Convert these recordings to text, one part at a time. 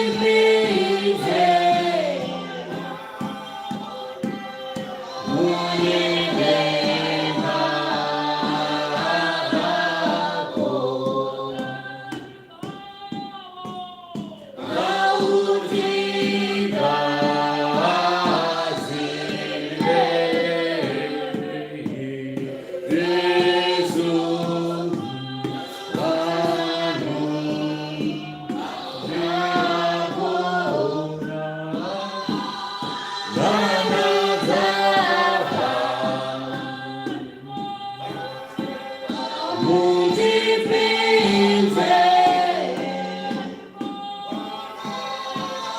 Mutipinze mune denga rako. Ngautigadzire isu vanhu vako vanadzafa. Mutipinze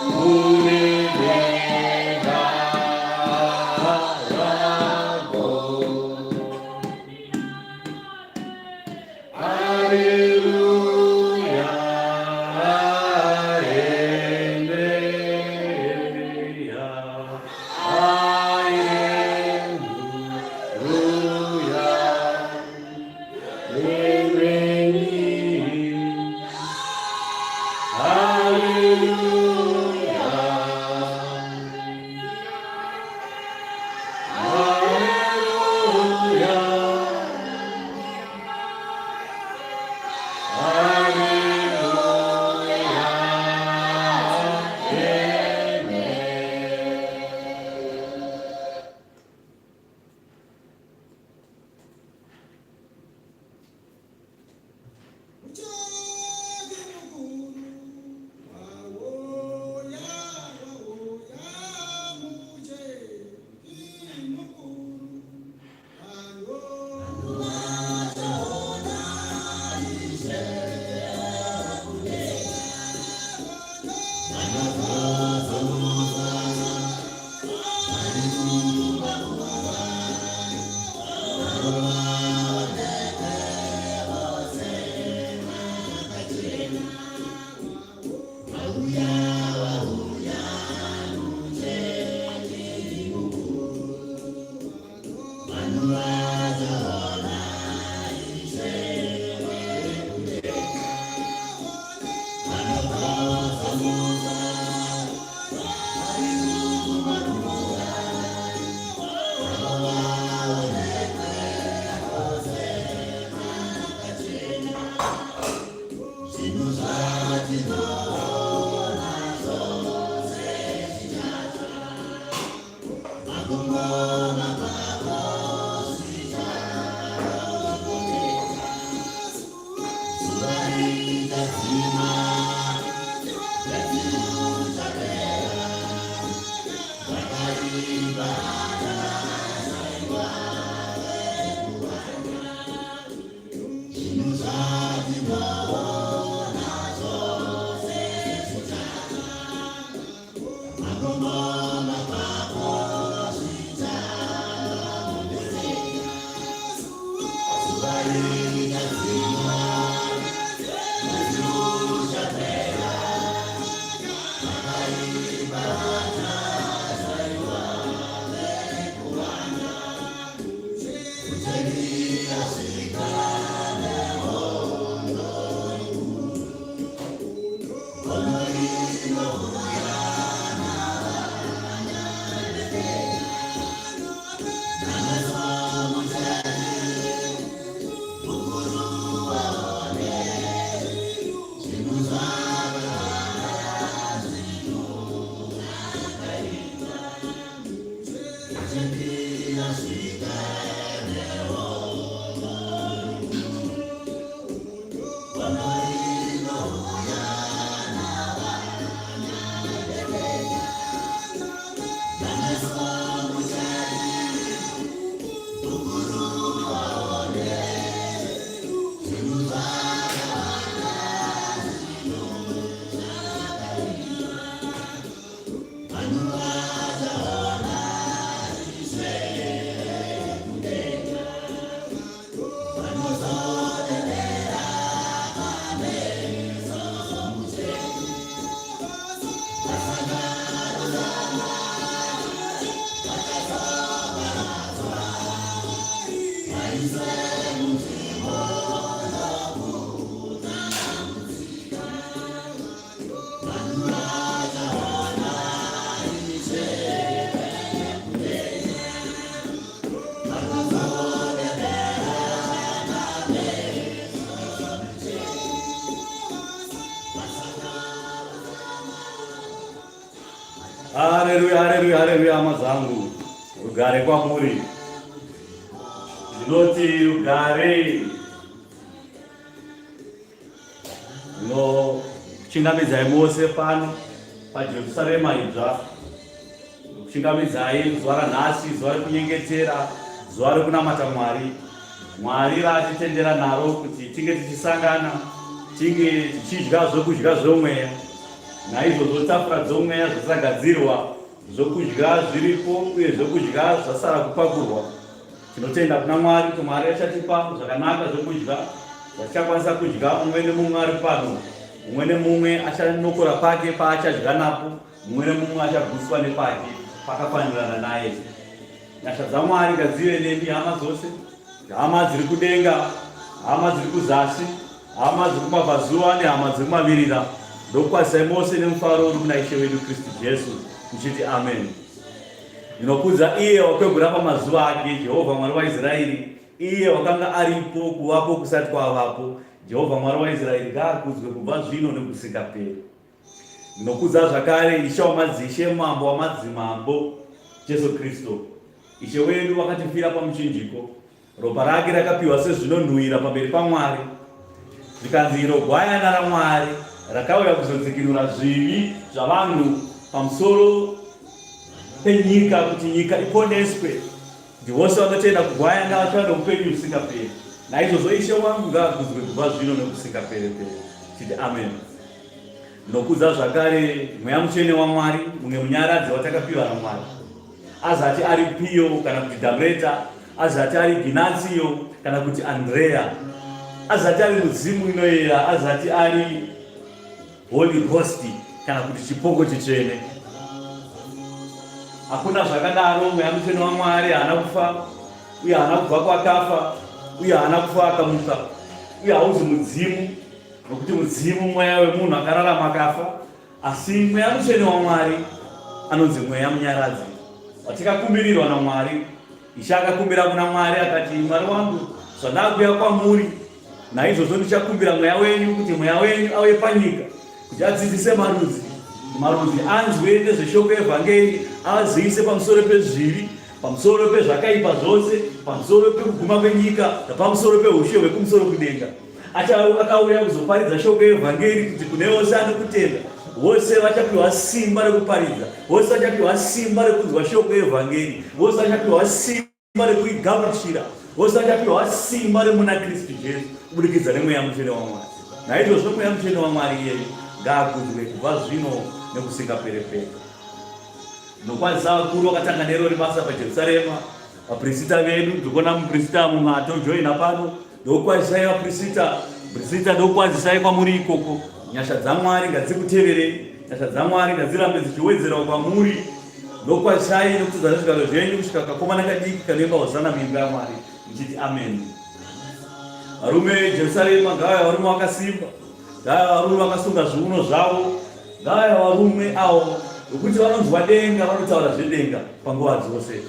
mune denga rako. Hallelujah, hallelujah, hallelujah. Amen. Hallelujah. Hallelujah. Hallelujah. Amen. Mucheki mukuru wauya, wauya, mucheki mukuru vanhu Haleluya, haleluya, haleluya, hama dzangu, rugare kwamuri. Ndinoti rugare. Ndinokuchingamidzai mose pano paJerusarema idzva. Ndinokuchingamidzai zuva ranhasi, zuva rekunyengetera, zuva rekunamata Mwari. Mwari raatitendera naro kuti tinge tichisangana, tinge tichidya zvokudya zvomweya. Naizvozvo tafura dzomweya dzasagadzirwa, zvokudya zviripo uye zvokudya zvasara kupakurwa. Tinotenda kuna Mwari kuti Mwari achatipa zvakanaka zvokudya zvatichakwanisa kudya mumwe nemumwe ari pano. Mumwe nemumwe achanokora pake paachadya napo, mumwe nemumwe achagutswa nepake pakafanirana naye. Nyasha dzaMwari ngadzive nemi hama dzose, hama dziri kudenga, hama dziri kuzasi, hama dziri kumabvazuva nehama dziri kumavirira. Ndokukwazisai mose nemufaro uri kuna Ishe wedu Kristu Jesu, ndichiti amen. Ndinokudza iye wakwegura pamazuva ake, Jehovha Mwari waIsraeri, iye wakanga aripo kuvapo kusati kwavapo. Jehovha Mwari waIsraeri ngaakudzwe kubva zvino nokusingaperi. Ndinokudza zvakare Ishe wamadzishe, Mambo wamadzimambo, Jesu Kristu. Ishe wedu wakatifira pamuchinjiko. Ropa rake rakapiwa sezvinonhuwira pamberi paMwari. Zvikanzi iro gwayana raMwari rakauya kuzodzikinura zvivi zvavanhu pamusoro penyika kuti nyika iponeswe. Kuti vose vanotenda kugwayana vachava noupenyu husingaperi. Naizvozvo Ishe wangu ngaakudzwe kubva zvino nokusingaperi-peri. Chiti amen. Ndinokudza zvakare Mweya Mutsvene waMwari, mumwe munyaradzi watakapiwa naMwari. Azati ari Pio kana kuti Damreta, azati ari Ginazio kana kuti Andrea, azati ari mudzimu inoyera, azati ari Holy Ghost kana kuti chipoko chitsvene. Hakuna zvakadaro. Mweya Mutsvene waMwari haana kufa uye haana kubva kwakafa uye haana kufa akamuka uye hauzi mudzimu Nokuti mudzimu mweya wemunhu akararama akafa, asi mweya mutsvene waMwari anonzi mweya munyaradzi watikakumbirirwa naMwari. Ishe akakumbira kuna Mwari akati, Mwari wangu, zvandakuya kwamuri, naizvozvo ndichakumbira mweya wenyu kuti mweya wenyu auye panyika kuti adzidzise marudzi, marudzi anzwe nezveshoko evhangeri, azivise pamusoro pezvivi, pamusoro pezvakaipa zvose, pamusoro pekuguma kwenyika, napamusoro peushe hwekumusoro kudenga. Akauya kuzoparidza shoko yevhangeri kuti kune vose anokutenda, vose vachapiwa simba rekuparidza, vose vachapiwa simba rekunzwa shoko yevhangeri, vose vachapiwa simba rekurigamuchira, vose vachapiwa simba remuna Kristu Jesu kubudikidza nemweya mutsvene waMwari. Naizvozvo mweya mutsvene waMwari iyeyu ngaakudzwe kubva zvino nekusingapereperi. Ndinokwazisa vakuru vakatanga nerori basa paJerusarema, vaprisita vedu, ndikuona muprisita mumwe atojoina pano. Ndokwazisai vaprisita, prisita ndokwazisai kwamuri ikoko. Nyasha dzaMwari ngadzikuteverei, nyasha dzaMwari ngadzirambe dzichiwedzerawo kwamuri. Ndokwazisai nokutodza nezvigaro zvenyu kusvika kakomana kadiki kanoimba hosana muimba yaMwari ndichiti amen. Varume Jerusarema ngavave varume vakasimba, ngavave varume vakasunga zviuno zvavo, ngavave varume avo nokuti vanonzwa denga vanotaura zvedenga panguva dzose.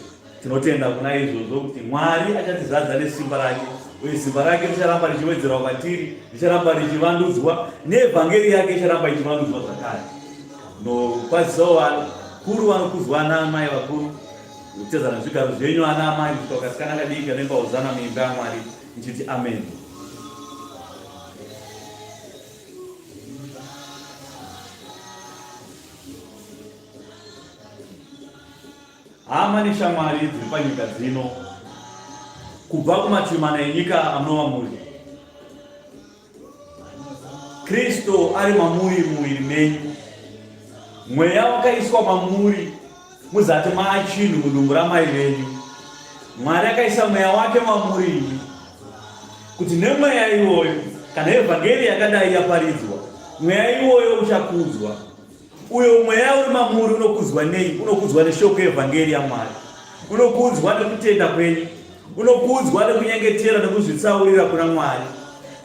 Tinotenda kuna izvozvo kuti Mwari achatizadza nesimba rake uye simba rake richaramba richiwedzerwa kwatiri, richaramba richivandudzwa neevhangeri yake icharamba ichivandudzwa zvakare. Nokwazisawo vakuru vanokudzwa ana amai vakuru kutezana zvigaro zvenyu ana amai kusvika kasikana kadiki kanoimba hozana muimba yaMwari ichiti amen. Hama neshamwari dziri panyika dzino, kubva kumativi mana enyika amunova muri, Kristu ari mamuri mumuviri menyu. Mweya wakaiswa mamuri muzati maachinhu mudumbu ramai venyu. Mwari akaisa mweya wake mamuri imi kuti nemweya iwoyo, kana evhangeri yakadai yaparidzwa, mweya iwoyo uchakudzwa. Uyo mweya uri mamuri unokudzwa nei? Unokudzwa neshoko yevhangeri yaMwari. Unokudzwa nekutenda kwenyu. Unokudzwa nekunyengetera nekuzvitsaurira kuna Mwari.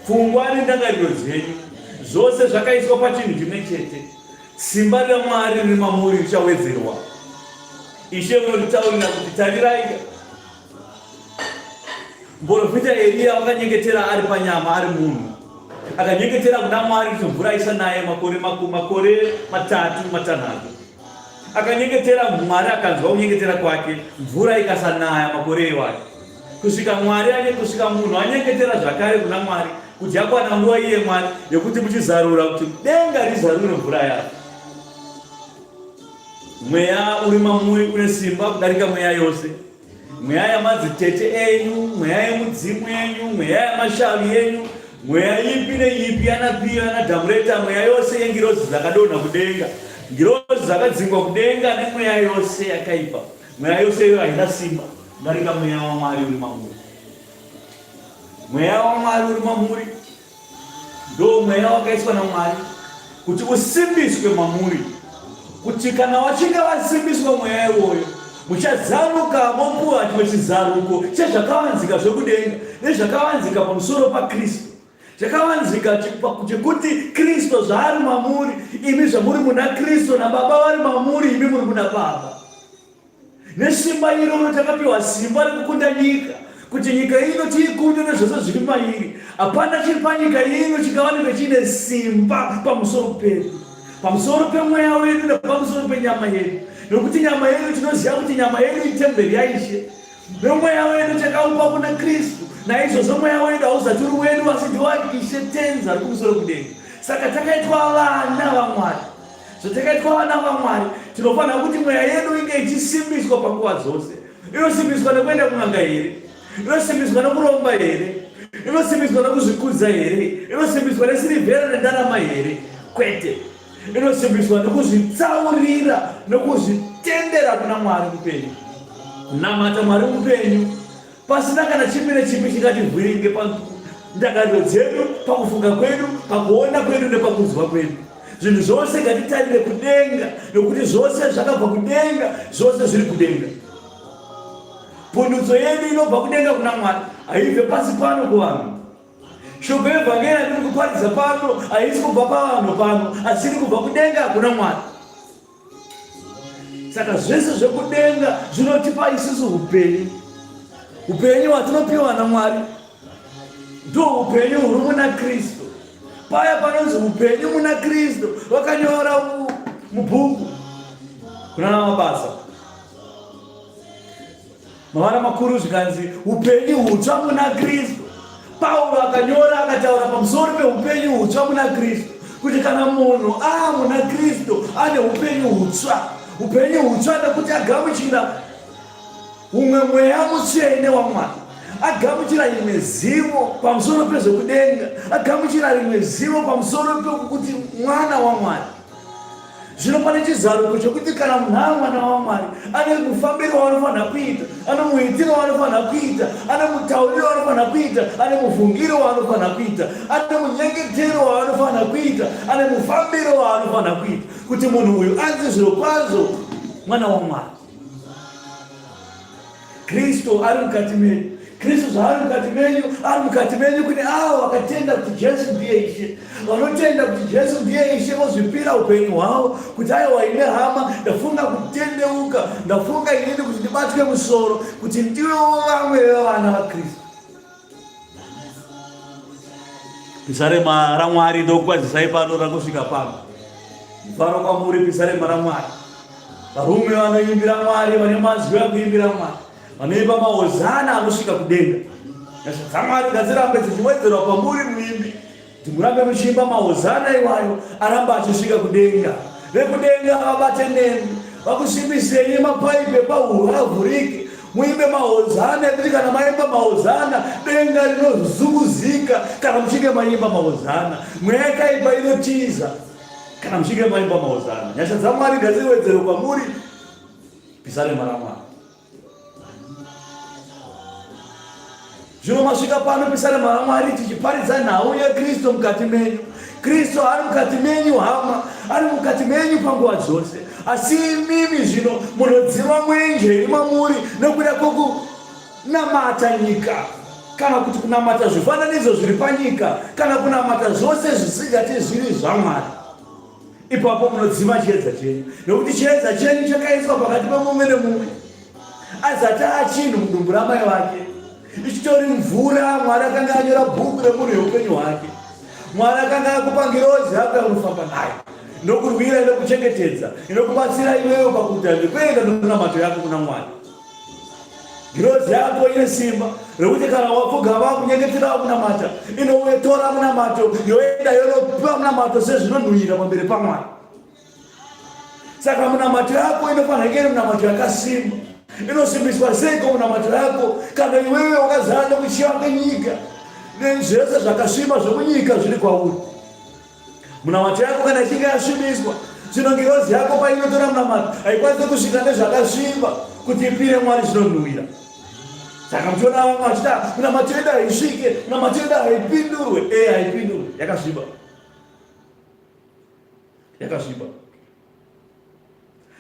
Pfungwa nendangariro dzenyu zvose zvakaiswa pachinhu chimwe chete. Simba raMwari riri mamuri richawedzerwa. Ishe unotitaurira kuti tarirai Muprofita Eriya wakanyengetera ari panyama ari munhu. Akanyengetera kuna Mwari kuti mvura isanaye makore makore matatu matanhatu. Akanyengetera Mwari akanzwa kunyengetera kwake, mvura ikasanaya makore iwayo. Kusvika Mwari anye kusvika munhu anyengetera zvakare kuna Mwari kuti yakwana nguva iye Mwari yekuti muchizarura kuti denga rizarure mvura yaro. Mweya uri mamuri une simba kudarika mweya yose. Mweya yamadzitete enyu, mweya yemudzimu yenyu, mweya yamashavi yenyu, mweya ipi neipi yanapiyo yanadhamureta, mweya yose yengirozi dzakadonha kudenga, ngirozi dzakadzingwa kudenga nemweya yose yakaipa. Mweya yose iyo haina simba kudarika mweya waMwari uri mamuri. Mweya waMwari uri mamuri Ndo mweya wakaiswa naMwari kuti usimbiswe mamuri, kuti kana vachinge vasimbiswa mweya iwoyo, muchazaruka mopuwa chimwe chizaruko chezvakavanzika zvekudenga nezvakavanzika pamusoro paKristu, chakavanzika chekuti Kristu zvaari mamuri, imi zvamuri muna Kristu, naBaba vari mamuri, imi muri muna Baba. Nesimba iroro takapiwa simba rekukunda nyika, kuti nyika ino tiikunde nezvose zviri mairi. Hapana chiri panyika ino chingawanikwe chiine simba pamusoro pedu, pamusoro pemweya wedu nepamusoro penyama yedu, nokuti nyama yedu tinoziva kuti nyama yedu itemberi yaIshe, nomweya wedu takaupa kuna Kristu. Naizvozvo mweya wedu hauzati uri wedu, asi ndewaIshe Tenzi ari kumusoro kudenga. Saka takaitwa vana vaMwari. Zvatakaitwa vana vaMwari, tinofanira kuti mweya yedu inge ichisimbiswa panguva dzose. Inosimbiswa nekuenda kun'anga here? Inosimbiswa nekuromba here? Inosimbiswa nekuzvikudza here? Inosimbiswa nesirivhera nendarama here? Kwete. Inosimbiswa nekuzvitsaurira nekuzvitendera kuna Mwari mupenyu, kunamata Mwari mupenyu pasina kana chipi nechipi chingativhiringe pandangariro dzedu, pakufunga kwedu, pakuona kwedu nepakunzwa kwedu. Zvinhu zvose ngatitarire kudenga, nokuti zvose zvakabva kudenga, zvose zviri kudenga. Pundutso yedu inobva kudenga kuna Mwari, haibve pasi pano kuvanhu. Shoko yevhangeri yatiri kuparidza pano haisi kubva pavanhu pano, asi iri kubva kudenga kuna Mwari. Saka zvese zvekudenga zvinotipa isusu upenyu, upenyu hwatinopiwa naMwari ndo upenyu huri muna Kristu. Paya panonzi upenyu muna Kristu vakanyora mubhuku kuna Mabasa Mavara makuru zvikanzi upenyu hutsva muna Kristu. Pauro akanyora akataura pamusoro peupenyu hutsva muna Kristu kuti kana munhu aa muna Kristu ane upenyu hutsva, upenyu hutsva nekuti agamuchira umwe mweya mutsvene waMwari, agamuchira imwe zivo pamusoro pezvekudenga, agamuchira rimwe zivo pamusoro pekuti mwana waMwari. Zvino pane chizaruko chekuti kana munhu ava mwana waMwari, ane mufambiro waanofanira kuita, ane muitiro waanofanira kuita, ane mutauriro waanofanira kuita, ane mufungiro waanofanira kuita, ane munyengetero waanofanira kuita, ane mufambiro waanofanira kuita, kuti munhu uyu anzi zvirokwazvo mwana waMwari. Kristu ari mukati menyu. Kristu zvaari mukati menyu, ari mukati menyu kune avo vakatenda kuti Jesu ndiye Ishe, vanotenda kuti Jesu ndiye Ishe, vozvipira upenyu hwavo kuti aiwa, ine hama, ndafunga kutendeuka, ndafunga inini kuti ndibatwe musoro, kuti ndivewo vamwe vevana vaKristu. Pisarema raMwari ndokukwazisai pano rangosvika pano. Mufaro kwamuri pisarema raMwari. Varume vanoimbira Mwari vane mazwi akuimbira Mwari. Vanoimba mahozana anosvika kudenga. Nyasha dzaMwari ngadzirambe dzichiwedzerwa kwamuri muimbi. Kuti murambe muchiimba mahozana iwayo aramba achisvika kudenga. Vekudenga vabate nemi, vakusimbisei mapaipi epahuro avhurike. Muimbe mahozana ekuti kana maimba mahozana denga rinozunguzika kana muchinge maimba mahozana. Mweya yakaipa inotiza kana muchinge maimba mahozana. Nyasha dzaMwari ngadziwedzerwe kwamuri. Pisarema raMwari. Zvino masvika pano pisarema raMwari tichiparidza nhau yeKristu mukati menyu. Kristu ari mukati menyu hama, ari mukati menyu panguva dzose. Asi imimi zvino munodzima mwenje iri mamuri nekuda kwokunamata nyika kana kuti kunamata zvifananidzo zviri panyika kana kunamata zvose zvisingati zviri zvaMwari. Ipapo munodzima chiedza chenyu, nokuti chiedza chenyu chakaiswa pakati pemumwe nemumwe. Azati achinhu mudumbu ramai vake, ichitori mvura. Mwari akanga anyora bhuku remunhu yeupenyu hwake. Mwari akanga akupa ngirozi yake unofamba nayo. Inokurwira, inokuchengetedza, inokubatsira iwewe pakuita nekuenda nemunamato yako kuna Mwari. Ngirozi yako ine simba rekuti kana wapfugama kunyengetera kunamata, inouya tora munamato yoenda yonopa munamato sezvinonhuhwira pamberi paMwari. Saka munamato yako inofanira kunge iri munamato yakasimba. Inosimbiswa seiko munamato yako kana iwewe wakazara nekuchiva kwenyika nezvese zvakasviba zvomunyika zviri kwauri? Munamato yako kana ichinge yasvibiswa, zvino ngirozi yako painotora munamato haikwanisi kusvika nezvakasviba kuti ipire Mwari zvinonhuwira. Saka muchiona vamwe vachita munamato yedu haisvike, munamato yedu haipindurwe. E, haipindurwe, yakasviba, yakasviba.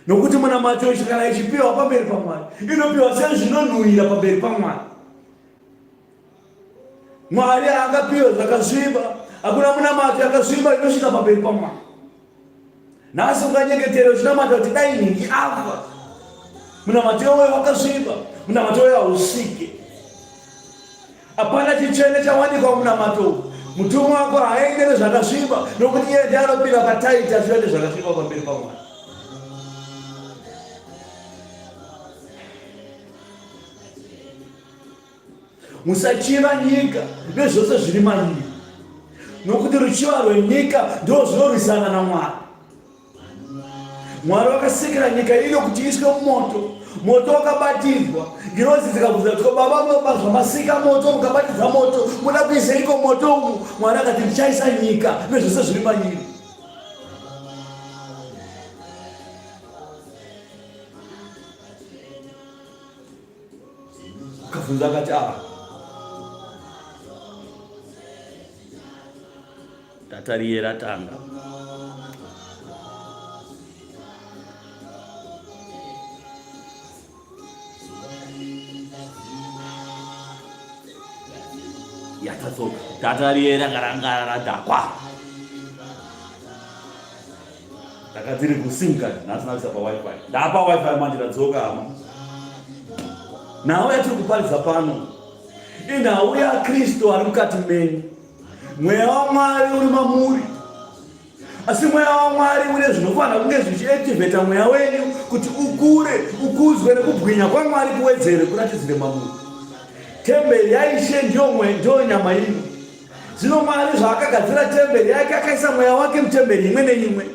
Nokuti munamato ichi kana ichipiwa pamberi paMwari, inopiwa sezvinonhuwira pamberi paMwari. Mwari haangapiwe zvakasviba. Hakuna munamato yakasviba inosvika pamberi paMwari. Nhasi unganyengetera uchinamata kuti dai nhingi afa, munamato iwoyo wakasviba, munamato iwoyo hausvike. Hapana chitsvene chawanikwa munamato uyu. Mutumwa wako haaende nezvakasviba, nokuti iye ndiye anopinda pataiti achiuya nezvakasviba pamberi paMwari. Musachiva nyika nezvose zviri mairi, nokuti ruchiva rwenyika ndo zvinorwisana naMwari. Mwari wakasikira nyika ino kuti iiswe mumoto. Moto wakabatidzwa, ngirozi dzikabvunza kuti, Baba, munoba zvamasika moto, mukabatidza moto, muda kuiseiko moto umu? Mwari akati, ndichaisa nyika nezvose zviri mairi. Akabvunza akati, ah, data riye ratanga. Yatadzoka data riye ranga ranga radhakwa. Ndaka dziri kusim card nhasi ndabvisa pa wifi. Ndapa wifi manje ndadzoka hama. Nhau yatiri kuparidza pano inhau yaKristu ari mukati menyu. Mweya waMwari uri mamuri. Asi mweya waMwari une zvinofanira kunge zvichiactivata mweya wenyu kuti ukure, ukuzwe nekubwinya kwaMwari kuwedzere kuratidzire mamuri. Temberi yaIshe ndiyo nyama ino. Zvino Mwari zvaakagadzira temberi yake akaisa mweya wake mutemberi imwe neimwe.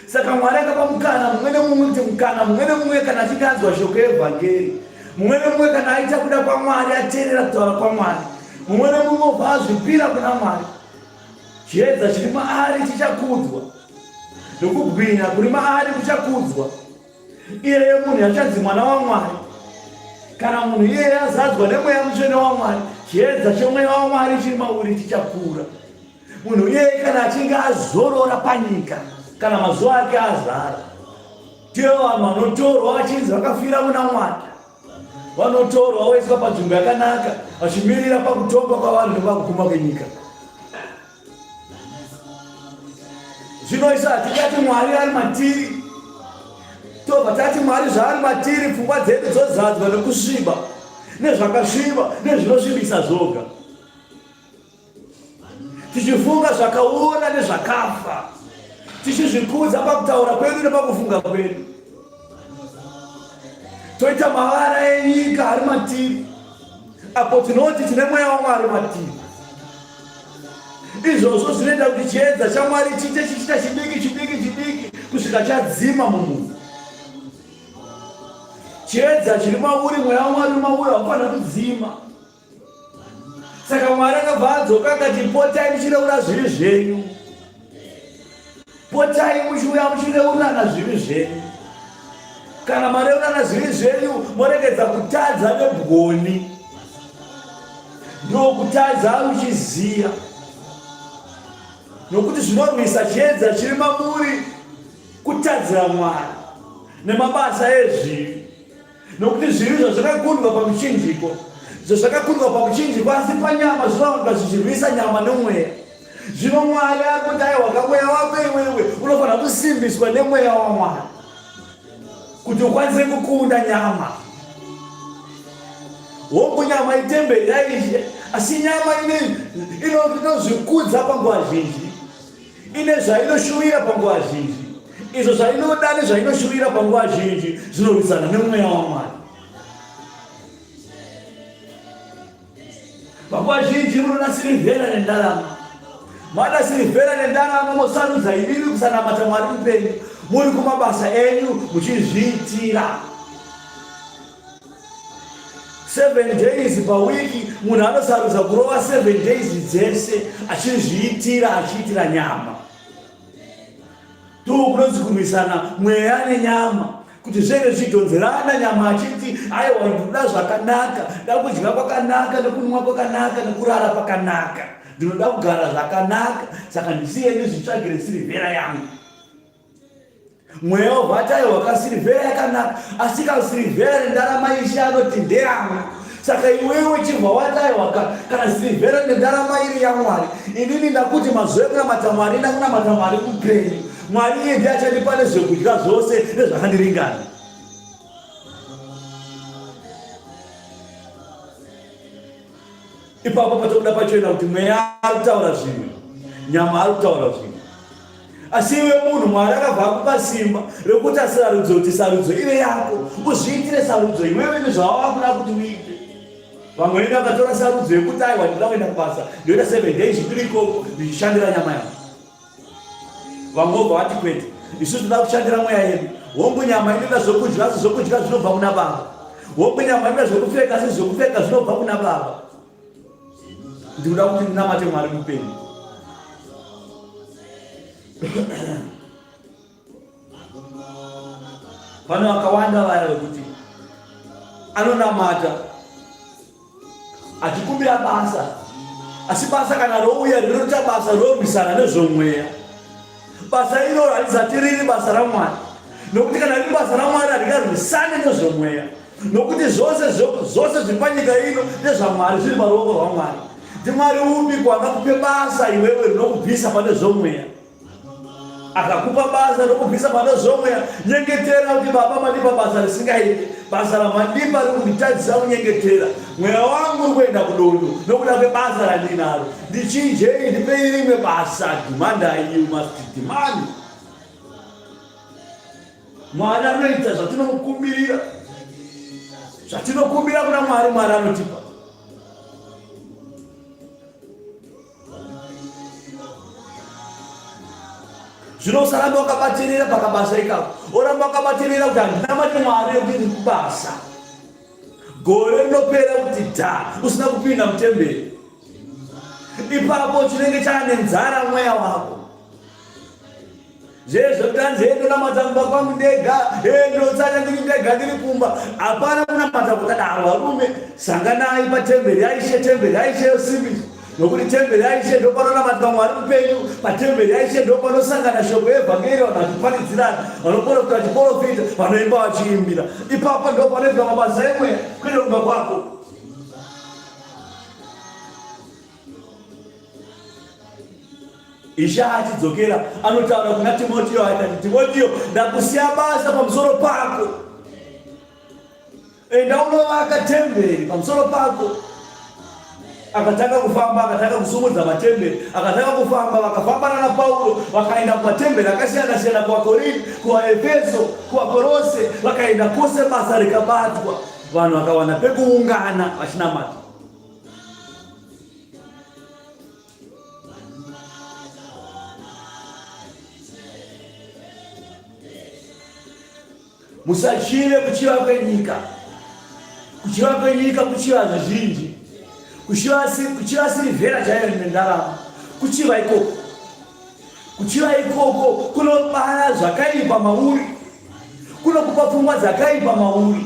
Saka Mwari akapa mukana mumwe nemumwe kuti mukana mumwe nemumwe kana achinge anzwa shoko yevhangeri, mumwe nemumwe kana aita kuda kwaMwari, ateerera kutaura kwaMwari, mumwe nemumwe obva azvipira kuna Mwari, chiedza chiri maari chichakudzwa nokubwinya kuri maari kuchakudzwa. Iyeye munhu achanzi mwana waMwari. Kana munhu iyeye azadzwa nemweya mutsvene waMwari, chiedza chemweya waMwari chiri mauri chichakura. Munhu iyeye kana achinge azorora panyika, kana mazuva ake azara, ndivo vanhu vanotorwa vachinzi vakafira muna Mwari. Vanotorwa voiswa panzvimbo yakanaka vachimirira pakutongwa kwavanhu nepakuguma kwenyika. Zvino isu hatingati Mwari ari matiri, tobva tati Mwari zvaari matiri, pfungwa dzedu dzozadzwa nekusviba, nezvakasviba, nezvinosvibisa zvoga, tichifunga zvakaora nezvakafa, tichizvikudza pakutaura kwedu nepakufunga kwedu, toita mavara enyika ari matiri, apo tinoti tine mweya waMwari matiri. Izvozvo zvinoita kuti chiedza chaMwari chiite chichiita chidiki chidiki chidiki kusvika chadzima mumunhu. Chiedza chiri mauri, mweya waMwari uri mauri, haufanira kudzima. Saka Mwari akabva adzoka akati, potai muchireura zvivi zvenyu, potai muchiuya muchireurirana zvivi zvenyu. Kana mareurana zvivi zvenyu, moregedza kutadza nebwoni. Ndokutadza uchiziya, nokuti zvinorwisa chiedza chiri mamuri kutadzira Mwari nemabasa ezvivi, nokuti zvivi zvazvakakundwa pamuchinjiko, zvazvakakundwa pamuchinjiko, asi panyama zvinowanikwa zvichirwisa nyama nomweya. Zvino Mwari ari kuti aiwa, kamweya wako iwewe unofanira kusimbiswa nemweya waMwari kuti ukwanise kukunda nyama. Hongu, nyama itemberi yaIshe, asi nyama inozvikudza panguva zhinji. Ine zvainoshuvira panguva zhinji. Izvo zvainoda nezvainoshuvira panguva zhinji zvinorwisana nemweya waMwari. Panguva zhinji munoda sirivhera nendarama. Mada sirivhera nendarama mosarudza imimi kusanamata Mwari mupenyu. Muri kumabasa enyu muchizviitira. 7 days pawiki munhu anosarudza kurova 7 days dzese achizviitira achiitira nyama. Ndoo kunonzi kurwisana mweya nenyama kuti zvenge zvichidhonzerana nyama achiti aiwa ndinoda zvakanaka nda kudya kwakanaka nekunwa kwakanaka nekurara pakanaka ndinoda kugara zvakanaka saka ndisiye ndizvitsvagire sirivhera yangu mweya wobva aiwa kasirivhera yakanaka asi kasirivhera nendarama ishe anoti ndeyangu saka iwewe chibva wati aiwa kana sirivhera nendarama iri yamwari inini ndakuti mazuva ekunamata mwari ndakunamata mwari mupenyu mwari iye ndiye achandipa nezvekudya zvose nezvakandiringana ipapo patobuda pachena kuti mweya ari kutaura zvimwe nyama ari kutaura zvimwe asi iwe munhu mwari akabva akupa simba rekuita sarudzo kuti sarudzo ive yako uzviitire sarudzo iwewe nezvawava kuda kuti uite vamwe vedu vakatora sarudzo yekuti aiwa ndinoda kuenda kubasa ndoita seven days ndiri ikoko ndichishandira nyama yangu vamwe vobva vati kwete isu tinoda kushandira mweya yedu hongu nyama inoda zvokudya asi zvokudya zvinobva kuna baba hongu nyama inoda zvokupfeka asi zvokupfeka zvinobva kuna baba ndinoda kuti ndinamate mwari mupenyu Pane vakawanda vaya vekuti anonamata achikumbira basa, asi basa kana rouya rinoita basa rorwisana nezvomweya. Basa iroro harizati riri basa raMwari, nokuti kana riri basa raMwari haringarwisane nezvomweya, nokuti zvose zvose zviri panyika ino ndezvaMwari, zviri paruoko rwaMwari. NdiMwari upi ko angakupe basa iwewe rinokubvisa pane zvomweya? Akakupa basa rokubvisa pane zvomweya, nyengetera kuti baba mandipa basa risingaiti, basa ramandipa riri kunditadzisa kunyengetera, mweya wangu uri kuenda kudondo nokuda kwebasa randinaro, ndichinjei, ndipei rimwe basa. Demandai, you must demand. Mwari anoita zvatinomukumbirira, zvatinokumbira kuna Mwari, Mwari anotipa. Zvino usaramba wakabatirira pakabasa ikako, oramba wakabatirira kuti handina mati Mwari yekuti ndiri kubasa. Gore rinopera kuti dha usina kupinda mutemberi, ipapo chinenge chaane nzara mweya wako. Zvee zvekuti hanzi hee ndonamata kumba kwangu ndega, hee ndinotsanya ndiri ndega ndiri kumba. Hapana kunamata kwakadaro varume. Sanganai patemberi yaIshe, temberi yaIshe yosimbiswa. Nokuti temberi yaIshe ndopanonamatwa Mwari mupenyu, patemberi yaIshe ndopanosangana shoko yevhangeri, vanhu vachiparidzirana, vanoporofita vachiporofita, vanoimba vachiimbira. Ipapo ndopanoitwa mabasa emweya, kwete kumba kwako. Ishe achidzokera anotaura kuna Timotio akati, Timotio, ndakusiya basa pamusoro pako, enda unovaka temberi pamusoro pako. Akatanga kufamba, akatanga kusumudza matemberi, akatanga kufamba, vakafamba nana Pauro, vakaenda kumatemberi akasiyana siyana, kuvaKorinte, kuvaEfeso, kuvaKorose, vakaenda kwose, basa rikabatwa, vanhu vakawana pekuungana vachinamata. Musachive kuchiva kwenyika. Kuchiva kwenyika kuchiva zvizhinji. Kuchiva sirivhera chaiyo nendarama. Kuchiva ikoko. Kuchiva ikoko kunobara zvakaipa mauri. Kunokupa pfungwa dzakaipa mauri.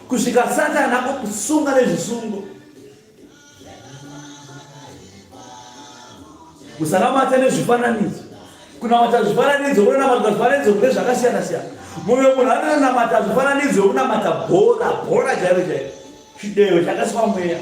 Kusvika Satani akukusunga nezvisungo. Musanamata nezvifananidzo. Kunamata zvifananidzo kunonamatwa zvifananidzo kune zvakasiyana siyana. Mumwe munhu anonamata zvifananidzo kunamata bhora, bhora chairo chairo, chideyo chakaswa mweya.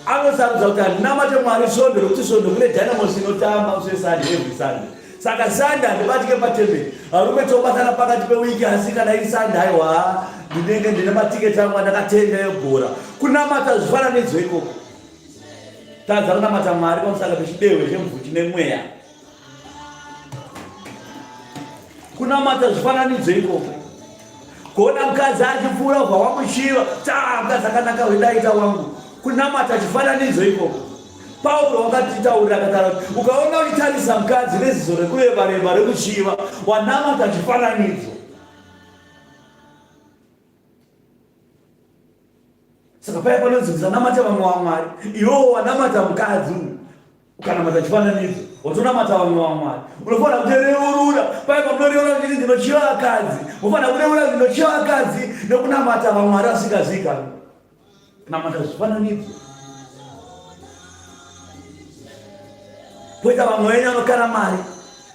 Anosarudza kuti handinamate Mwari svondo nokuti svondo kune Dynamos inotamba musi weSunday every Sunday. Saka Sunday handibatike patemberi. Varume tobatana pakati pewiki asi kana iri Sunday aiwa ndinenge ndine matiketi angu andakatenga ebhora. Kunamata zvifananidzo ikoko. Tadza kunamata Mwari pamusaka pechidehwe chemvhu chine mweya. Kunamata zvifananidzo ikoko. Kuona mukadzi achipfuura ubva wamuchiva, ta mukadzi akanaka wedaita wangu. Kunamata chifananidzo ikoko. Pauro wakatitaurira akataura kuti ukaona uchitarisa mukadzi neziso rekureba reba rekuchiva, wanamata chifananidzo. Saka paya panonzi usanamata vamwe vamwari, iwewo wanamata mukadzi uyu, ukanamata chifananidzo, watonamata vamwe vamwari. Unofanira kutoreurura paya pamunoreura kuti ndinochiva vakadzi, unofanira kureura kuti ndinochiva vakadzi nekunamata vamwari vasingazivikanwi, kunamata zvifananidzo. Poita vamwe venyu vanokara mari,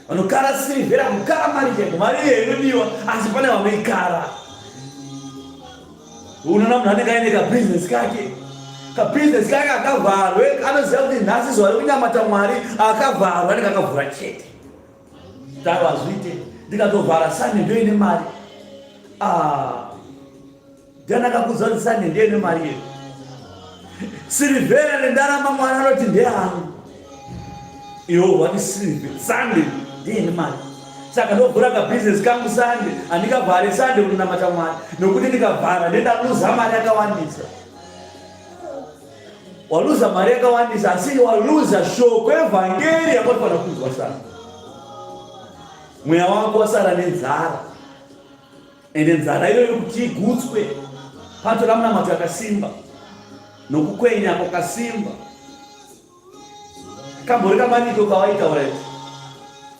vanokara sirivhera, kukara mari chaiko, mari iyo inodiwa, asi pane vanoikara. Unoona munhu anenge aine kabhizinesi kake, kabhizinesi kake akavharwe, anoziva kuti nhasi zuva rekunamata Mwari akavharwa, anenge akavhura chete. Daro hazviite, ndikatovhara Sunday ndoine mari. Ah. Ndiani akakudza kuti Sunday ndiye nemari yedu? Sirivhera nendarama Mwari anoti ndeyangu. Iwo wati sirivhera Sunday ndiye nemari. Saka ndovhura kabhizinesi kangu Sunday, handikavhare Sunday kunonamata Mwari nokuti ndikavhara ndendaluza mari yakawandisa. Waluza mari yakawandisa asi waluza shoko evhangeri yakaufanira kunzwa Sunday. Mweya wako wasara nenzara. Ende nzara iyoyo kuti igutswe patoda munamato yakasimba nokukwenya kwakasimba. Kambori kamariko kawaita uraiti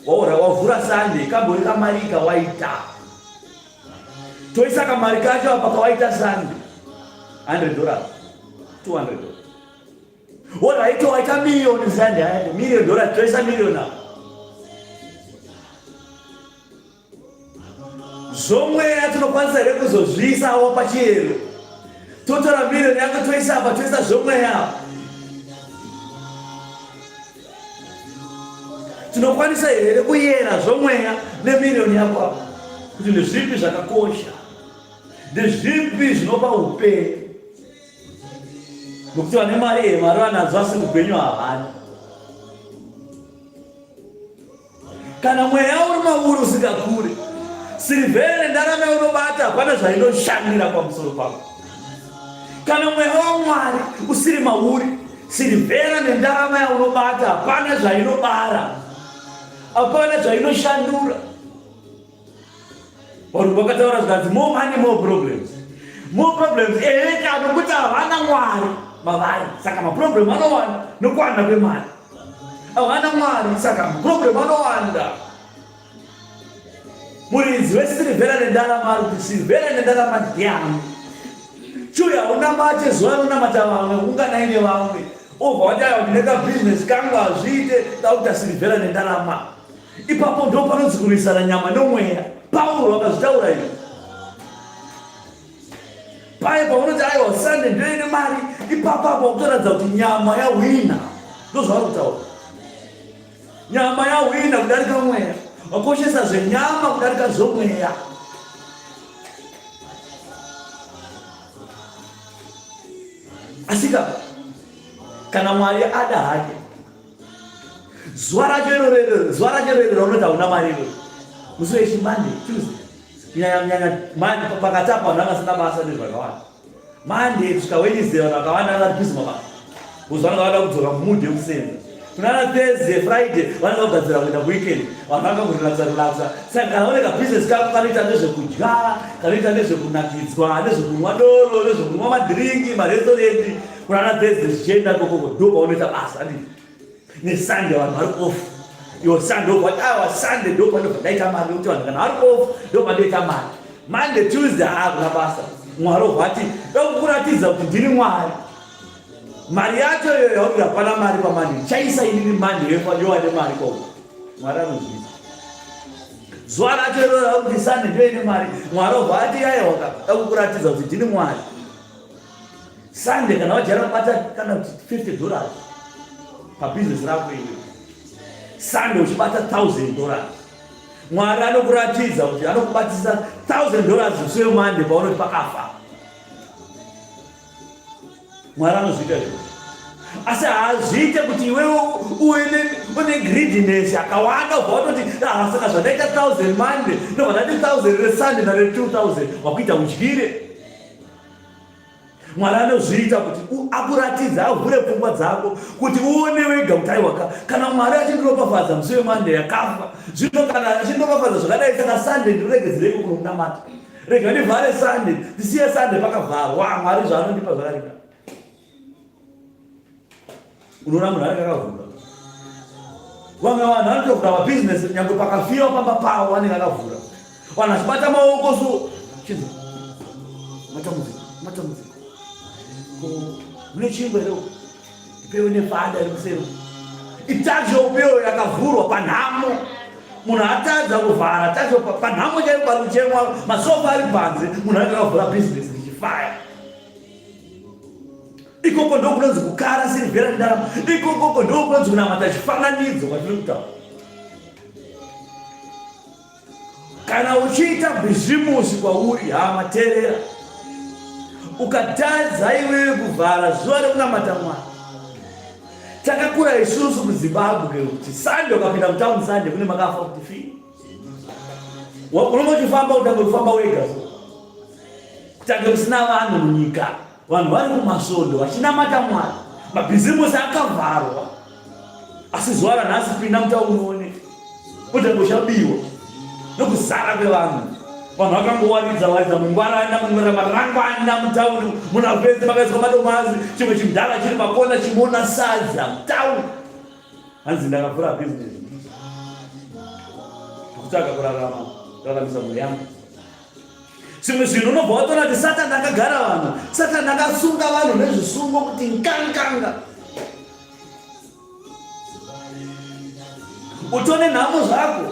waura wavhura Sunday kambori kamari kawaita toisa kamari kacho apa kawaita Sunday 100 dollars 200 dollars Alright, waita million Sunday haya million dollars toisa million apa Zvomweya tinokwanisa here kuzozviisawo pachiyero? Totora miriyoni yako toisa apa toisa zvomweya apa. Tinokwanisa here kuyera zvomweya nemiriyoni yako apa? Kuti ndezvipi zvakakosha? Ndezvipi zvinopa upenyu? Nokuti vane mari ye mari vanadzo asi upenyu havana. Kana mweya uri mauri usingakure, sirivhera nendarama yaunobata hapana zvainoshandira pamusoro pako. Kana mweya waMwari usiri mauri, sirivhera nendarama yaunobata hapana zvainobara, hapana zvainoshandura. Vanhu vakataura zvikanzi more money more problems. More problems ehe nokuti havana Mwari mavari saka maproblem anowanda nokuwanda kwemari. Havana Mwari saka maproblem anowanda. Muridzi wesirivhera nendarama ari kuti sirivhera nendarama ndiani? Chiuya unamate zuva rinonamata vamwe unganai nevamwe obva wati aiwa ndine kabhizinesi kangu hazviite ndakuita sirivhera nendarama. Ipapo ndo panonzi kurwisana nyama nomweya. Pauro akazvitaura izvi. Paye paunoti aiwa Sunday ndoine mari, ipapo apo wakutoratidza kuti nyama yahwina. Ndozvavari kutaura. Nyama yahwina kudarika mweya. Wakoshesa zvenyama kudarika zvomweya. Asika kana Mwari ada hake Zuva racho iroro iroro, zuva racho iroro iroro raunoti hauna mari iroro. Musi wechi Monday, Tuesday. Kunyanya kunyanya Monday pakati apa vanhu vanga vasina basa nezvakawanda. Monday kusvika Wednesday vanhu vakawanda vanga vari busy mabasa. Because vanenge vada kudzoka mumood yekusenza. Kunana Thursday, Friday vanenge vagadzira kuenda kuweekend. Vanhu vanga kurelaxa relaxa. Saka kana une kabusiness kako kanoita nezvekudya, kanoita nezvekunakidzwa, nezvekunwa doro, nezvekunwa madhiringi, marestaurant, Kunana Thursday zvichienda kokoko ndo paunoita basa handiti? NeSunday vanhu vari off. Iwo Sunday obva wati aiwa Sunday ndo pandobva ndaita mari nekuti vanhu kana vari off ndo pandoita mari. Monday Tuesday haakuna basa. Mwari obva ati ndokukuratidza kuti ndini Mwari. Mari yacho iyoyo yauri hapana mari paMonday. Chaisa inini Monday yowane mari koko. Mwari anozviita. Zuva racho iroro rauri kuti Sunday ndoine mari. Mwari obva ati aiwa ka ndakukuratidza kuti ndini Mwari. Sunday kana wajaira kubata kana kuti 50 dollars pabusiness rako iwe, Sunday uchibata 1000 dollars, Mwari anokuratidza kuti anokubatisa 1000 dollars musi weMonday paunoti pakafa. Mwari anozviita izvozvo, asi haazviite kuti iwewe Une greediness yakawanda ubva watoti ah, saka zvandaita 1000 Monday ndobva ndati 1000 reSunday nare 2000 wakuita udyire. Mwari anozviita kuti akuratidze avhure pfungwa dzako kuti uone wega kuti aiwaka kana Mwari achindiropafadza musi weMonday yakafa zvino kana achindiropafadza zvakadai saka Sunday ndiregedzereko kunomunamata rega ndivhare Sunday ndisiye Sunday pakavharwa Mwari zvaanondipa zvakarika unoona munhu anenge akavhura vamwe vanhu vanotovhura mabhizinesi nyange pakafiwa pamba pavo vanenge akavhura vanhu vachibata maoko so chinzi matambudziko matambudziko ko mune chingwa here ipewe nefada iri kuseri itacho upewo yakavhurwa panhamo munhu atadza kuvhara tacho panhamo chaipo pari kuchemwa masofa ari panze munhu anenge akavhura bhizinesi richifaya Ikoko ndokunonzi kukara sirivhera nendarama. Ikokoko ndokunonzi kunamata chifananidzo kwatiri kutaura. Kana uchiita bhizimusi kwauri hama, teerera. Ukatadza iwewe kuvhara zuva rekunamata Mwari. Takakura isusu kuZimbabwe kuti Sunday ukapinda mutown Sunday kune makafa kuti fii. Unenge uchifamba utange kufamba wega so. Kutange kusina vanhu munyika. Vanhu vari kumasvondo vachinamata Mwari, mabhizimusi akavharwa, asi zuva ranhasi pinda mutauni uone utange uchabiwa nokuzara kwevanhu. Vanhu vakangowaridza waridza mungwaranda mungwaranda marangwanda mutauni muna vese makaiswa madomasi, chimwe chimdhara chiri pakona chimona sadza mutauni. Hanzi ndakavhura bhizinesi ndikutsvaga kurarama kuraramisa mhuri yangu. Zvimwe zvinhu unobva watoona kuti Satani akagara vanhu, Satani akasunga vanhu nezvisungo kuti nkanganga. Utone nhamo zvako,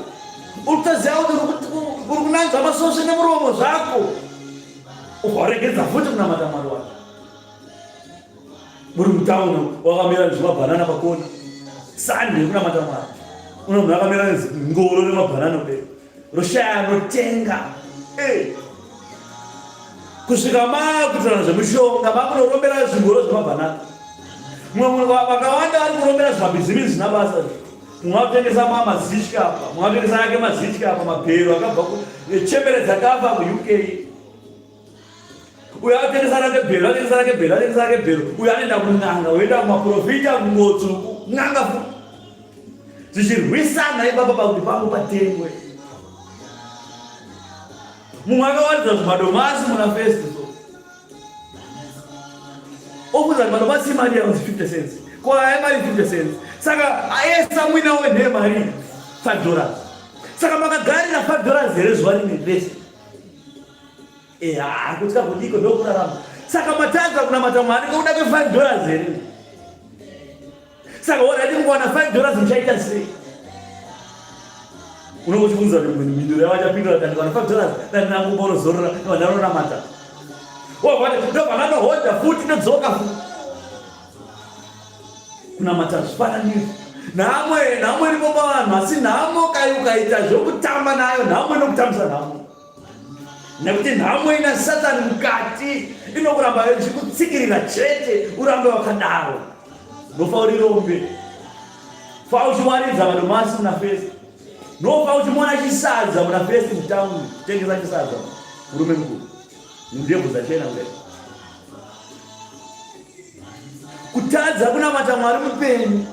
utoziva kuti uri kunanzva masvosve nemuromo zvako, ubva waregedza futi kunamata Mwari wacho. Muri mutauni wakamira zvimabhanana pakona, Sunday yekunamata Mwari, uno munhu akamira ngoro remabhanana kudai roshaya anotenga eh. Kusvika makutirana zvemushonga makunorombera zvingoro zvemabhanana. Mumwe vakawanda vari kurombera zvimabhizimisi zvisina basa. Mumwe akutengesa mazitya apa, mumwe akutengesa ake mazitya apa, mabhero akabva chembere dzakafa kuUK. Uyo akutengesa rake bhero, atengesa rake bhero, atengesa rake bhero. Uyo anoenda kun'anga, uyoenda kumaprofita, kunguo tsvuku, n'anga futi. Zvichirwisana ipapa pakuti pangu patengwe. Mumwe akawaridza zvimadomasi muna first so. Obvunza kuti madomasi imari yaunzi 50 cents. Ko aya mari 50 cents. Saka ayesa mwina wenhee mari 5 dollars. Saka makagarira 5 dollars here zuva rimwe rese? Eya, kutya kudiko ndokurarama. Saka matadza kunamata Mwari nekuda kwe 5 dollars here? Saka already mukawana 5 dollars muchaita sei? Unenge uchibvunza kuti mhinduro yavo achapindura kuti ndikawana 5 dollars dai ndangomborozorora ndovandaronamata. Ndobva ndanohodha futi ndodzoka futi. Kunamata zvifananidzo. Nhamo nhamo iripo pavanhu asi nhamo kai ukaita zvokutamba nayo nhamo inokutambisa nhamo. Nekuti nhamo ina Satani mukati inokuramba ichikutsikirira chete urambe wakadaro. Nofa uri rombe. Fa uchiwaridza madomasi muna fesi. Nofa uchimona chisadza muna fesi mutauni. Tengesa chisadza. Murume mukuru. Ndebvu dzachena kudai. Kutadza kunamata Mwari mupenyu.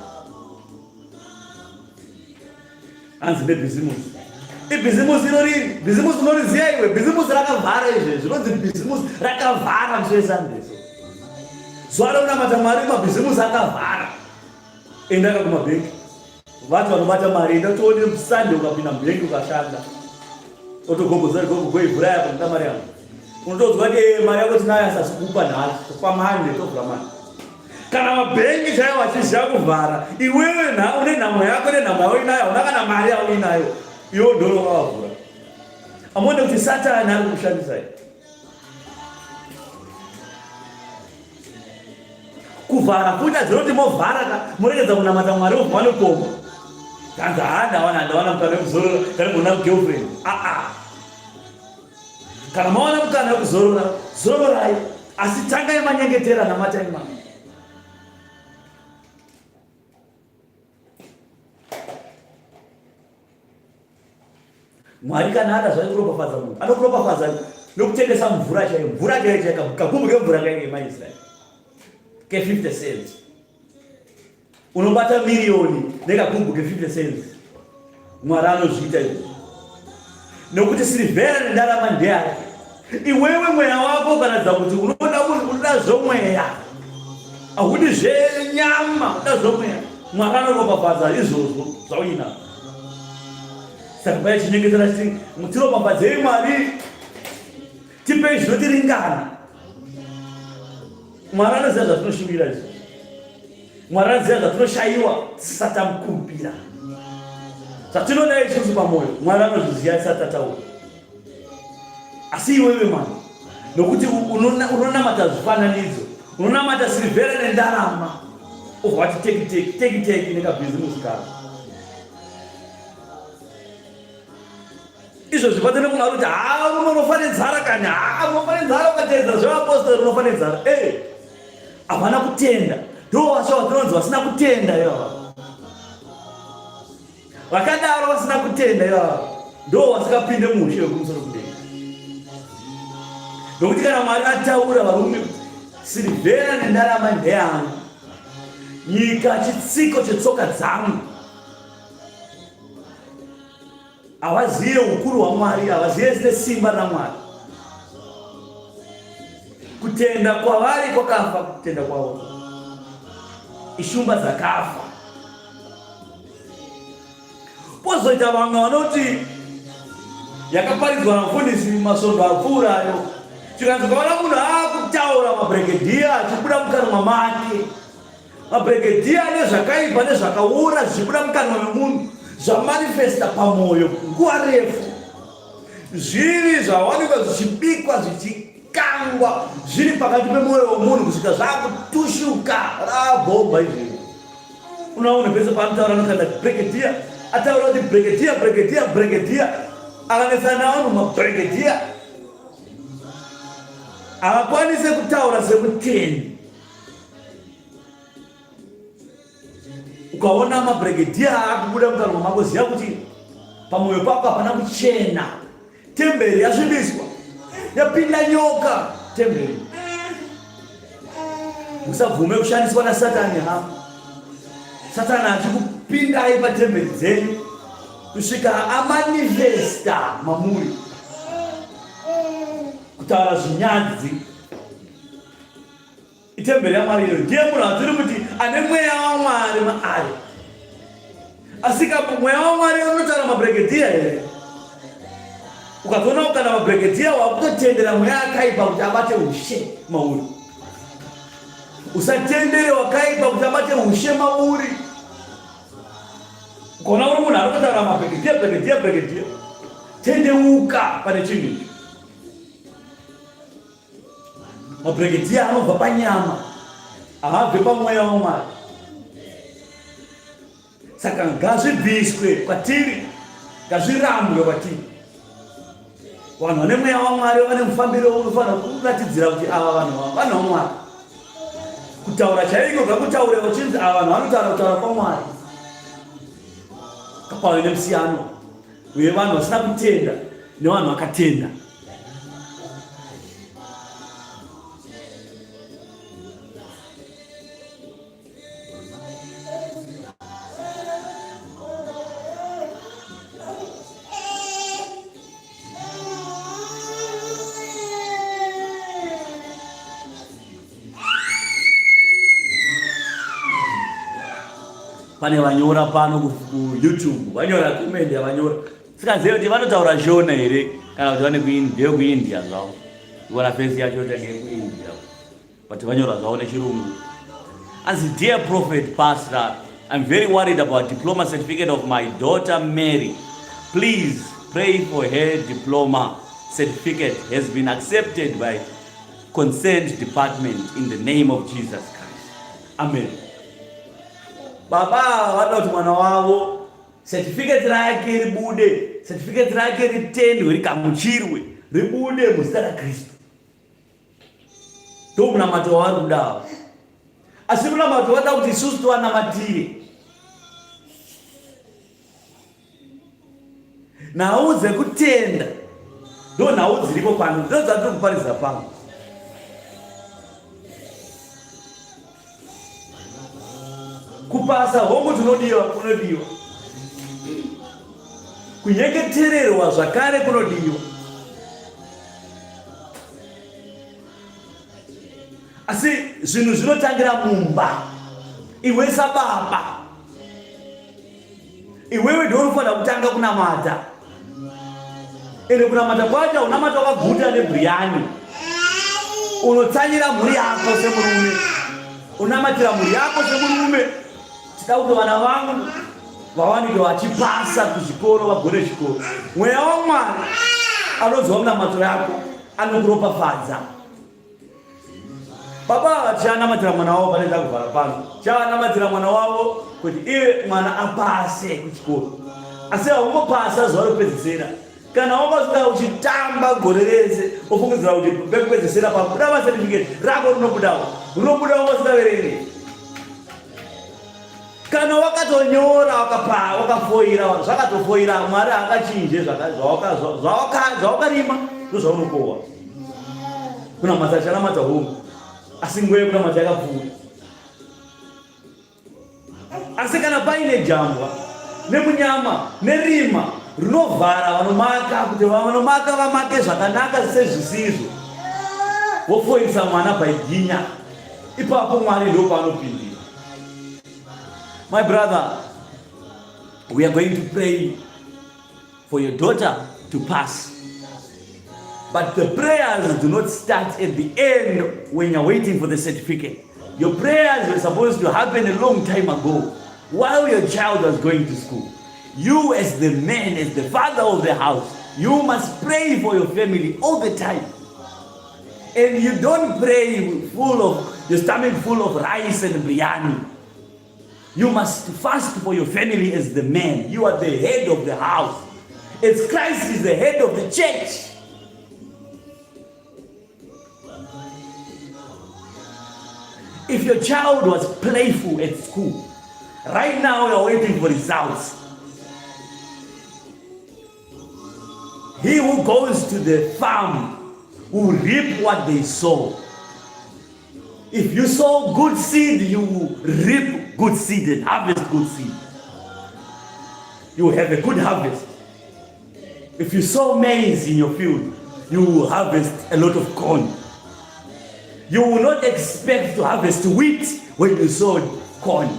Hanzi nebhizimusi. Ibhizimusi iro riri. Bhizimusi unoriziva iwe. Bhizimusi rakavhara izve. Zvinonzi bhizimusi rakavhara musi weSunday. Zuva rekunamata Mwari mabhizimusi akavhara. Endaka kumabhengi. Vati vanobata mari enda tione Sunday ukapinda mubhengi ukashanda. Otogogodza gogo goivhura yako ndoda mari yangu. Unotodzwa kuti eh, mari yako tinayo asi asikupa nhasi. Tokupa mande tovhura mari. Kana mabhengi chaiwo achiziva kuvhara, iwewe une nhamo yako nenhamo yauinayo, hauna kana mari yauinayo, iwe ndoro wakavhura. Amuone kuti Satani ari kukushandisai. Kuvhara futi adzinoti movhara ka moregedza kunamata Mwari wobva vanokoma. Tanzi haa ndawana ndawana mukana wekuzorora kana muna girlfriend. Ah ah. Kana mawana mukana wekuzorora, zororai, asi tangai manyengetera namatai Mwari. Mwari kana ada zvake kuropafadza munhu anokuropafadza nokutengesa mvura chaiyo, mvura chaiyo chaiyo, kagumbu kemvura kainge maIsraeri ke 50 cents unobata miriyoni nekagumbu ke 50 cents. Mwari anozviita izvozvo nokuti sirivhera nendarama ndeyake. Iwewe mweya wako ukaratidza kuti unoda unoda zvomweya, haudi zvenyama, unoda zvomweya, Mwari anoropafadza izvozvo zvauinazvo. Saka paya chinyengetera chiti tiropafadzei Mwari, tipei zvinotiringana. Mwari anoziva zvatinoshuvira izvi. Mwari anoziva zvatinoshayiwa tisati tamukumbira. Zvatinoda isusu pamwoyo, Mwari anozviziva tisati tataura. Asi iwewe mwana, nokuti unonamata zvifananidzo, unonamata sirivhera nendarama, obva wati teki teki teki teki nekabhizimusi kako. Izvozvi kwatene munhu ari kuti haa rume unofa nenzara kani, haa unofa nenzara ukateedzera zvevapostori unofa nenzara. Eh, havana kutenda. Ndivo vacho vatinonzi vasina kutenda ivava. Vakadaro vasina kutenda ivava ndivo vasikapinde muushe hwekumusoro kudenga. Nokuti kana Mwari ataura varume kuti sirivhera nendarama ndeyangu, nyika chitsiko chetsoka dzangu. Havazive ukuru hwaMwari, havazive nesimba raMwari. Kutenda kwavari kwakafa, kutenda kwavo ishumba dzakafa. Pozoita vamwe vanoti yakaparidzwa namufundisi masvondo apfuurayo, chikanzi ukaona munhu akutaura mabregedhiya achibuda mukanwa make Mabregedhiya ane zvakaipa nezvakaora zvichibuda mukanwa memunhu zvamanifesta pamwoyo nguva refu. Zviri zvawanikwa zvichibikwa zvichikangwa zviri pakati pemwoyo wemunhu kusvika zvakutushuka rabhomba izvozvo. Unoona pese paanotaura anokanda bregedhiya ataura kuti bregedhiya bregedhiya bregedhiya akanetsana navanhu mabregedhiya havakwanise kutaura semutendi. Ukaona mabregedhiya akubuda mukanwa mako ziva kuti pamwoyo pako hapana kuchena. Temberi yasvibiswa, yapinda nyoka temberi. Musabvume kushandiswa nasatani hama. Satani achikupindai patemberi dzenyu kusvika amanifesta mamuri kutaura zvinyadzi. Itemberi yaMwari iyoyo. Ndiye munhu atiri kuti ane mweya waMwari maari. Asi ka mweya waMwari unotaura mabregedhiya here? Ukazoona kana mabregedhiya wakutotendera mweya akaipa kuti abate ushe mauri. Usatendere wakaipa kuti abate ushe mauri. Ukaona uri munhu ari kutaura mabregedhiya bregedhiya bregedhiya, tendeuka pane chinhu ichi. Mabregedhiya anobva panyama, haabve pamweya waMwari. Saka ngazvibviswe kwatiri, ngazvirambwe kwatiri. Vanhu vane mweya waMwari vane mufambiro unofanira kuratidzira kuti ava vanhu ava vanhu vaMwari. Kutaura chaiko ngakutaure uchinzi ava vanhu vanotaura kutaura kwaMwari. Kapave nemusiyano uye vanhu vasina kutenda nevanhu vakatenda. Pane vanyora pano kuYouTube, vanyora comment yavanyora Sikazive kuti vanotaura Shona here kana kuti vane ndeyekuIndia zvavo. Ivona fesi yacho yoita ndeyekuIndia. But vanyora zvavo nechirungu. As dear prophet pastor, I'm very worried about diploma certificate of my daughter Mary. Please pray for her diploma certificate has been accepted by concerned department in the name of Jesus Christ. Amen. Baba vanoda kuti mwana wavo Certificate rake ribude, certificate rake ritendwe, rigamuchirwe, ribude muzita raKristu. Ndomunamato wavari kuda. Asi munamato vada kuti isusu tivanamatire. Nhau dzekutenda ndo nhau dziripo pano, ndo dzatiri kuparidza pano. Kupasa hongu tinodiwa, kunodiwa. Kunyengetererwa zvakare kunodiwa. Asi zvinhu zvinotangira mumba. Iwe sababa, iwewe ndiwe unofanira kutanga kunamata. Ende kunamata kwacho unamata wakaguta nebriyani, unotsanyira mhuri yako semurume, unamatira mhuri yako semurume. Tida kuti vana vangu vawanike vachipasa kuzvikoro, vagone chikoro. Mweya waMwari anonzwa munamato yako, anokuropafadza. Baba ava tichanamatira mwana wavo pane ndakuvhara pano, tichanamatira mwana wavo kuti iye mwana apase kuchikoro, asi haungopasa zuva rekupedzisira kana wakasvika uchitamba gore rese ofungidzira kuti pekupedzisira pakuda macertificate rako rinobudawo, rinobuda wanga usingaverengi. Kana wakatonyora wakafoira, zvakatofoira. Mwari haakachinje zvawakarima ndozvaunokohwa. Kunamata chanamata hongu, asi nguva yekunamata yakapfuura. Asi kana paine jambwa nemunyama nerima rinovhara vanomaka kuti vanomaka vamake zvakanaka sezvisizvo, vofoirisa mwana paiginya, ipapo Mwari ndo paanopindira. My brother, we are going to pray for your daughter to pass. But the prayers do not start at the end when you're waiting for the certificate. Your prayers were supposed to happen a long time ago while your child was going to school. You as the man, as the father of the house, you must pray for your family all the time. And you don't pray full of your stomach full of rice and biryani. You must fast for your family as the man. You are the head of the house. As Christ is the head of the church. If your child was playful at school, right now you're waiting for results. He who goes to the farm will reap what they sow. If you sow good seed, you will reap good seed and harvest good seed. You will have a good harvest. If you sow maize in your field, you will harvest a lot of corn. You will not expect to harvest wheat when you sowed corn.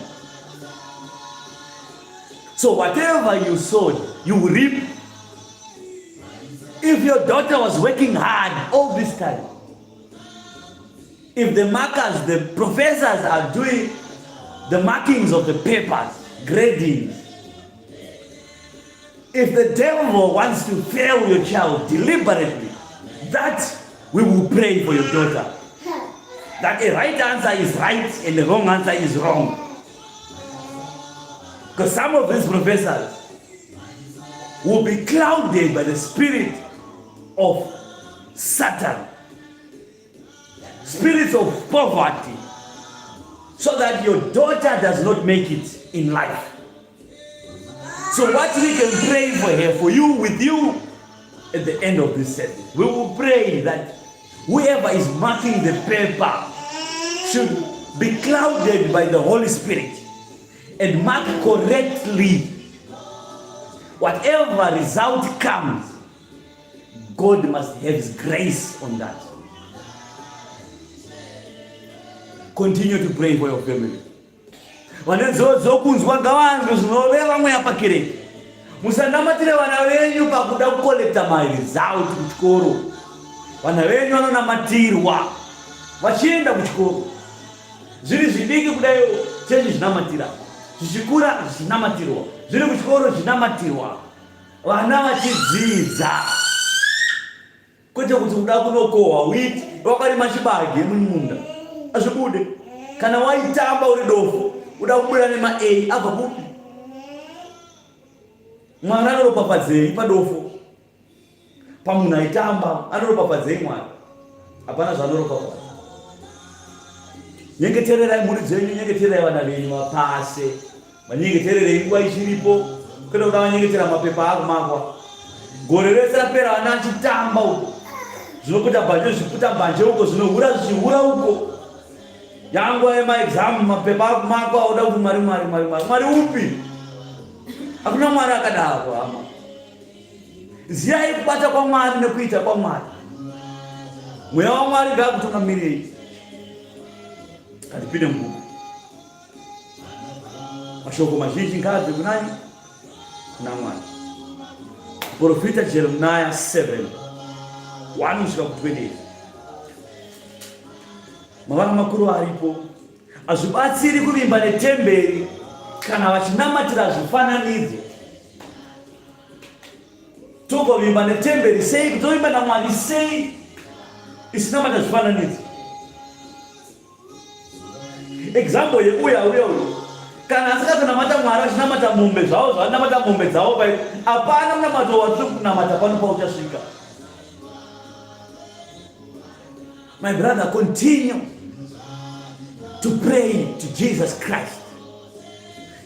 So whatever you sowed, you will reap. If your daughter was working hard all this time, if the markers, the professors are doing the markings of the papers, grading, if the devil wants to fail your child deliberately, that we will pray for your daughter. That a right answer is right and the wrong answer is wrong. Because some of these professors will be clouded by the spirit of Satan, spirits of poverty, so that your daughter does not make it in life. So what we can pray for her, for you, with you, at the end of this service, we will pray that whoever is marking the paper should be clouded by the Holy Spirit and mark correctly. Whatever result comes, God must have His grace on that. Continue to pray for your family. Vane nzeve dzokunzwa ngavanzwe zvinoreva mweya pakereke. Musanamatire vana venyu pakuda kukolekta maresult kuchikoro. Vana venyu vanonamatirwa vachienda kuchikoro. Zviri zvidiki kudai chechi zvinamatira, zvichikura zvichinamatirwa, zviri kuchikoro zvinamatirwa, vana vachidzidza. Kwete kuti uda kunokohwa wheat wakarima chibage mumunda, azvibude. Kana waitamba uri dofo uda kubuda nema A abva kupi? Mwari anoropafadzei padofo? Pamunhu aitamba anoropafadzei Mwari? Hapana zvaanoropafadza. Nyengetererai mhuri dzenyu, nyengetererai vana venyu vapase. Vanyengetererei nguva ichiripo, kwete kuda vanyengetera mapepa akumakwa. Gore rese rapera vana achitamba uko. Zvinoputa mbanje zviputa mbanje uko, zvinohura zvichihura uko. Yanguva yemaexam mapepa ako mako auda kuti Mwari Mwari Mwari Mwari Mwari upi? Hakuna Mwari akadaro hama. Ziyai kubata kwaMwari nekuita kwaMwari. Mweya waMwari ngaakutungamirei. Ngatipinde mubhuku. Mashoko mazhinji ngaabve kunani? Kuna Mwari. Profita Jeremiah 7 1 kusvika ku 28. Mavara makuru aripo. Hazvibatsiri kuvimba netemberi kana vachinamatira zvifananidzo. Togovimba netemberi sei? Kutovimba naMwari sei isinamata zvifananidzo? Example yeuya uya uyu kana asikatonamata Mwari achinamata mombe zvavo zvavanamata mombe dzavo pai hapana munamato watiri kunamata pano pauchasvika. My brother, continue to pray to Jesus Christ.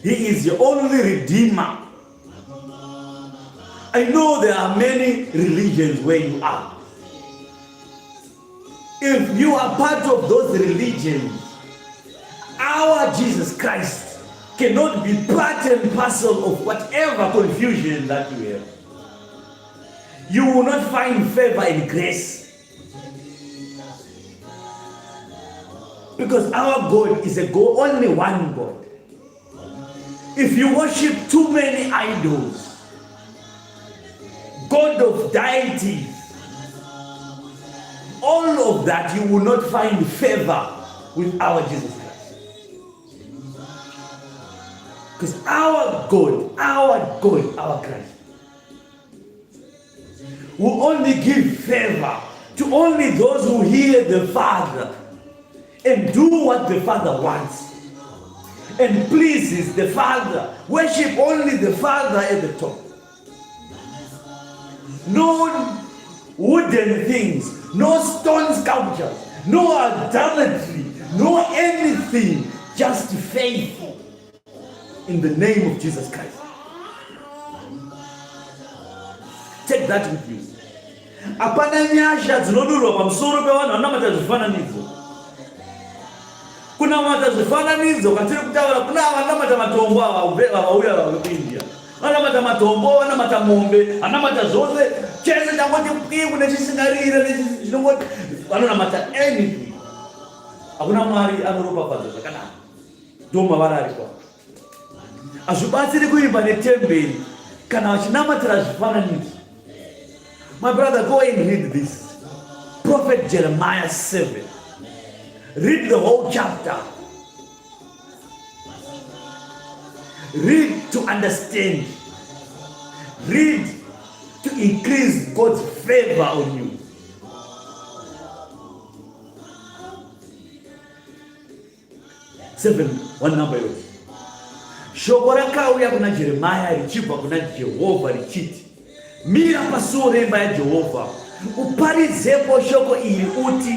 He is the only redeemer. I know there are many religions where you are. If you are part of those religions, our Jesus Christ cannot be part and parcel of whatever confusion that you have. You will not find favor and grace. Because our God is a God, only one God. If you worship too many idols, God of deities, all of that, you will not find favor with our Jesus Christ. Because our God, our God, our Christ, will only give favor to only those who hear the Father and do what the Father wants and pleases the Father. Worship only the Father at the top. No wooden things, no stone sculptures, no idolatry, no anything, just faith in the name of Jesus Christ. Take that with you. Hapana nyasha dzinodurwa pamusoro pevanhu vanamata zvifananidzo. Kunamata zvifananidzo kwatiri kutaura kuna vanamata matombo ava vauya vave kuIndia. Vanamata matombo, vanamata mombe, vanamata zvose chese changoti pwingu nechisingarire nechinongoti vanonamata anything. Hakuna Mwari anoropafadza zvakadaro. Ndomavara ariko. Hazvibatsiri kuimba netemberi kana vachinamatira zvifananidzo. My brother, go and read this. Prophet Jeremiah 7. Read the whole chapter. Read to understand. Read to increase God's favor on you. 7 one number yose shoko rakauya kuna jeremaya richibva kuna jehovha richiti mira pasuo remba yajehovha uparidzepo shoko iri uti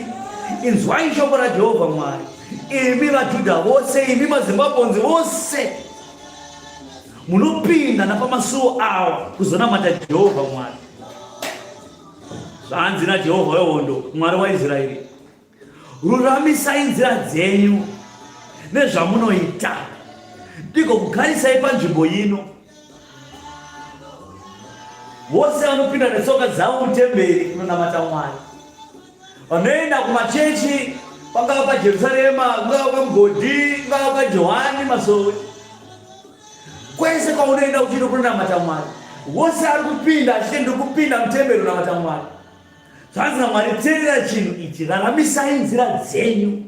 inzwai shoko rajehovha mwari imi vajudha vose imi mazimbabwonzi vose munopinda napamasuo awa kuzonamata jehovha mwari zvanzi najehovha wehondo mwari waisraeri Ruramisai nzira dzenyu nezvamunoita, ndiko kugarisai panzvimbo ino. Vose vanopinda netsoka dzavo mutemberi kunonamata Mwari, vanoenda kumachechi, pangava paJerusarema, kungava kwaMugodhi, kungava kwaJohani Masowe, kwese kwaunoenda uchienda kunonamata Mwari, wose ari kupinda achiti ndiri kupinda mutemberi kunamata Mwari. Zvanzi naMwari, teerera chinhu ichi, raramisai nzira dzenyu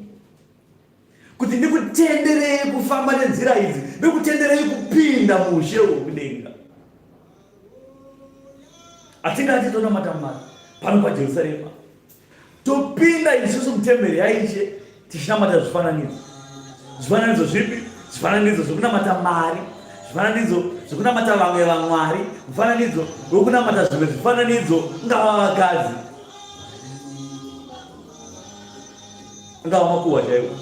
kuti ndikutenderei kufamba nenzira idzi, ndikutenderei kupinda muushe hwekudenga. Hatingati tonamata Mwari pano paJerusarema, topinda isusu mutemberi yaIshe tichinamata zvifananidzo. Zvifananidzo zvipi? Zvifananidzo zvekunamata mari, zvifananidzo zvekunamata vamwe vamwari, mufananidzo wekunamata zvimwe zvifananidzo, ungava vakadzi, ungava makuhwa chaiwo.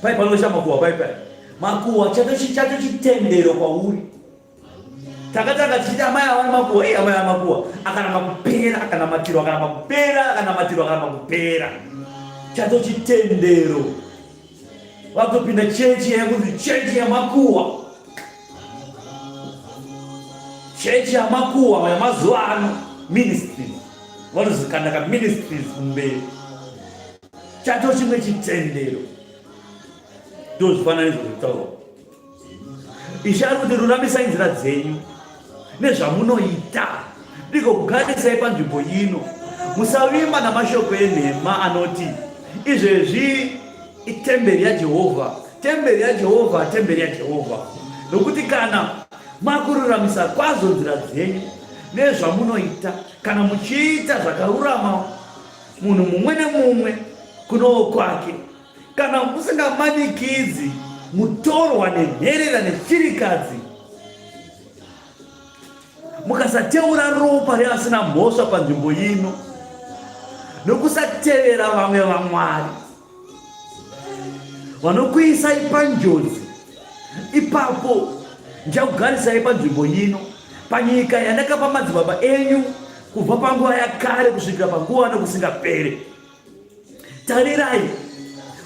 Pai panosha makuhwa pai pai makuhwa chato chitendero kwauri. Takatanga tichiti amai ava makuwa, ei amai ava makuwa, akaramba kupera, akanamatirwa, akaramba kupera, akanamatirwa, akaramba kupera. Chato chitendero. Vakutopinda chechi yakunzi chechi yamakuwa. Chechi yamakuwa yamazuva ano ministries. Vanozikanda ka ministries kumberi. Chato chimwe chitendero. Ndozvifananidzo zvekutaurwa. Ishe ari kuti ruramisai nzira dzenyu nezvamunoita, ndiko kugarisai panzvimbo ino. Musavimba namashoko enhema anoti, Izvezvi itemberi yaJehovha, temberi yaJehovha, temberi yaJehovha. Nokuti kana makururamisa kwazvo nzira dzenyu nezvamunoita, kana muchiita zvakarurama munhu mumwe nemumwe kunowo kwake, Kana musingamanikidzi mutorwa nenherera nechirikadzi, mukasateura ropa reasina mhosva panzvimbo ino, nokusatevera vamwe vamwari vanokuisai panjodzi, ipapo ndichakugarisai panzvimbo ino, panyika yandakapa madzibaba enyu kubva panguva yakare kusvikira panguva nokusingapere. Tarirai,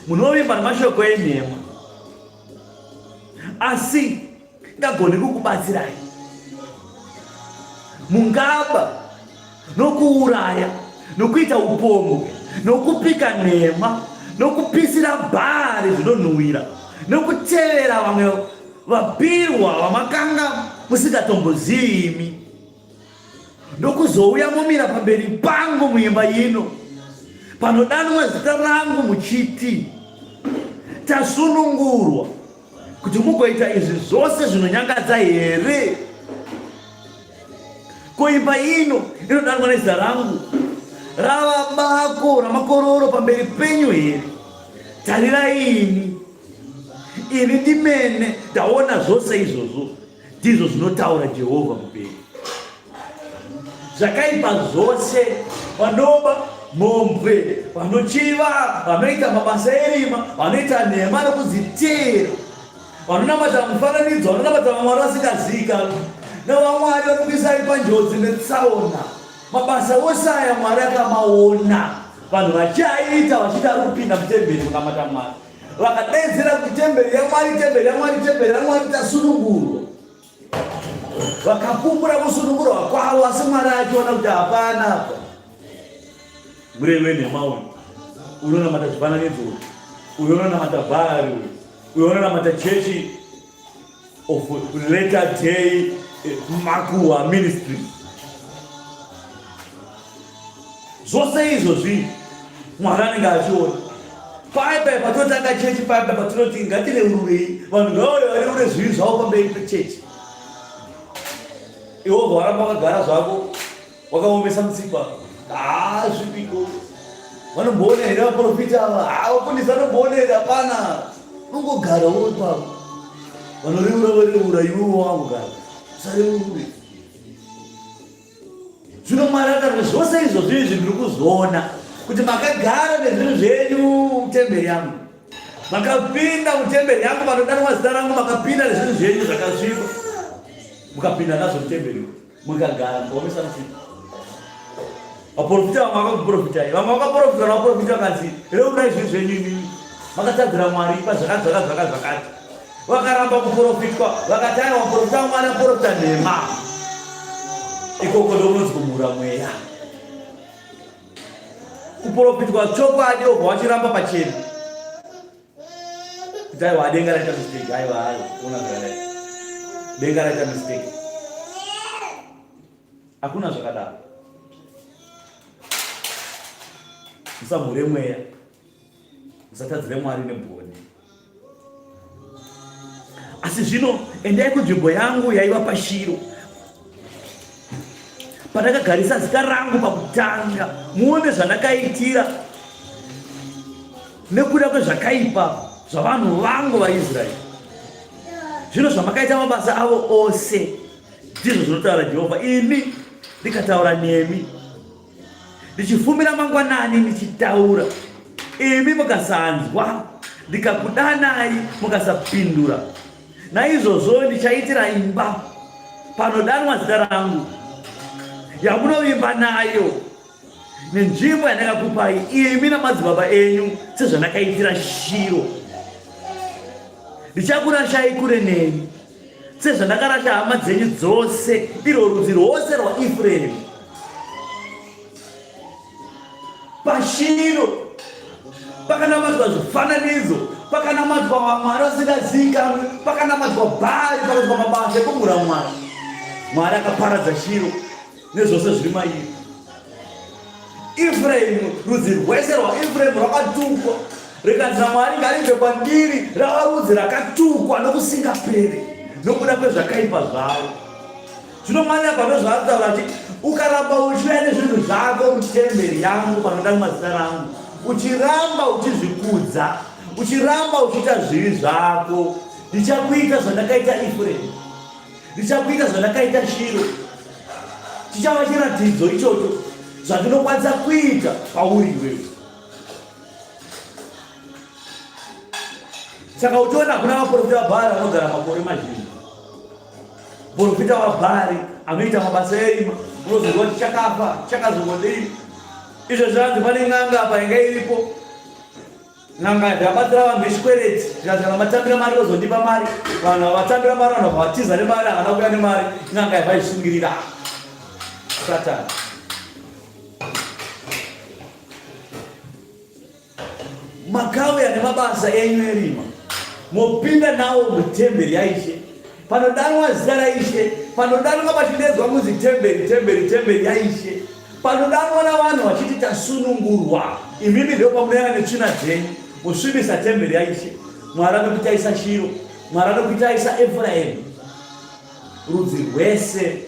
munovimba nemashoko enhema, asi ngagoni kukubatsirai. Mungaba nokuuraya, nokuita upombwe, nokupika nhema, nokupisira Bhaari zvinonhuwira, nokutevera vamwe vapirwa vamakanga musingatombozivi imi. Ndokuzouya momira pamberi pangu muimba ino panodanwa zita rangu muchiti, Tasunungurwa, kuti mugoita izvi zvose zvinonyangadza here? Ko imba ino inodanwa nezita rangu rava bako ramakororo pamberi penyu here? Tarirai ini, ini ndimene ndaona zvose izvozvo. Ndizvo zvinotaura Jehovha mupenyu. Zvakaipa zvose vanoba, mhombwe, vanochiva, vanoita mabasa erima, vanoita nhema nokudziteera, vanonamata mufananidzo, vanonamata vamwari vasingazivikanwi, navamwari vanokuisai panjodzi netsaona. Mabasa ose aya Mwari akamaona vanhu vachiaita vachiti ari kupinda mutemberi kunamata Mwari. Vakadaidzira kuti temberi yaMwari, temberi yaMwari, temberi yaMwari, tasunungurwa. Vakapupura kusunungurwa kwavo, asi Mwari achiona kuti hapana apa. Murevi wenhema uyu unonamata zvifananidzo uyu, uyu unonamata Bhaari uyu, uyu unonamata chechi of later day eh, makuwa ministry. Zvose izvozvi Mwari anenge achiona. Paya paya patinotanga chechi paya paya patinoti ngatireururei vanhu ngavauye vareure zvivi zvavo pamberi pechechi. Iwe wobva waramba wakagara zvako wakaomesa mutsipa. Haa zvipiko. Vanomboona here vaprofita ava? Haa vafundisi vanomboona here? Hapana. Unongogara uri ipapo. Vanoreura voreura iwewe wangogara. Usareurure. Zvino Mwari akati, zvose izvozvi izvi ndiri kuzviona kuti makagara nezvinhu zvenyu mutemberi yangu, makapinda mutemberi yangu panodanwa zita rangu, makapinda nezvinhu zvenyu zvakasviba, mukapinda nazvo mutemberi, mukagara mukaomesa mutsipa. Vaprofita vamwe vakakuprofitai, vamwe vakaprofita navaprofita vakanzi reurai zvinhu zvenyu imimi, makatadzira Mwari pazvakati zvakati zvakati zvakati. Vakaramba kuprofitwa vakati aiwa muprofita waMwari aprofita nhema. Ikoko ndokunonzi kumhura mweya. Kuprofitwa chokwadi obva wachiramba pachena kuti aiwa denga raita mistake, aiwa aiwa ona zvakadai, denga raita mistake. Hakuna zvakadaro. Musamhure mweya, musatadzire Mwari nebwoni. Asi zvino endai kunzvimbo yangu yaiva paShiro, pandakagarisa zita rangu pakutanga, muone zvandakaitira nekuda kwezvakaipa zvavanhu vangu vaIsraeri. Zvino zvamakaita mabasa avo ose, ndizvo zvinotaura Jehovha, ini ndikataura nemi ndichifumira mangwanani ndichitaura, imi mukasanzwa, ndikakudanai mukasapindura. Naizvozvo ndichaitira imba panodanwa zita rangu yamunovimba nayo nenzvimbo yandakakupai imi namadzibaba enyu sezvandakaitira Shiro. Ndichakurashai kure neni sezvandakarasha hama dzenyu dzose, irwo rudzi rwose rwaEfuremu. PaShiro pakanamatwa zvifananidzo, pakanamatwa vamwari vasingazivikanwi, pakanamatwa Bhaari, pakaitwa mabasa ekumhura Mwari. Mwari akaparadza Shiro nezvose zviri mairi. Efraimu, rudzi rwese rwaEfraimu rwakatukwa, rikanzi naMwari ngaribve kwandiri, rava rudzi rakatukwa nokusingaperi nokuda kwezvakaipa zvavo. Zvino Mwari apa ndozvaari kutaura achiti, ukaramba uchiuya nezvinhu zvako mutemberi yangu panodanwa zita rangu, uchiramba uchizvikudza, uchiramba uchiita zvivi zvako, ndichakuita zvandakaita Efraimu, ndichakuita zvandakaita Shiro. Chichava chiratidzo ichocho zvandinokwanisa kuita pauri iwewe. Saka uchiona hakuna vaprofita vaBhaari vanogara makore mazhinji. Profita waBhaari anoita mabasa erima, unozonzwa kuti chakafa, chakazongodii. Izvo zvanzi pane n'anga apa inga iripo. N'anga yabatsira vanhu vechikwereti, zvikanzi kana matambira mari vozondipa mari. Vanhu vatambira mari vanhu vatiza nemari, havana kuuya nemari. N'anga yabva isungirira. Satani. Makauya nemabasa enyu erima, mopinda nawo mutemberi yaIshe, panodanwa zita raIshe, panodanwa pachidedzwa kunzi temberi, temberi, temberi yaIshe, panodanwa navanhu vachiti tasunungurwa. Imimi ndipo pamunouya netsvina dzenyu, mosvibisa temberi yaIshe. Mwari anokuitai saShiro, Mwari anokuitai saEfraimi, rudzi rwese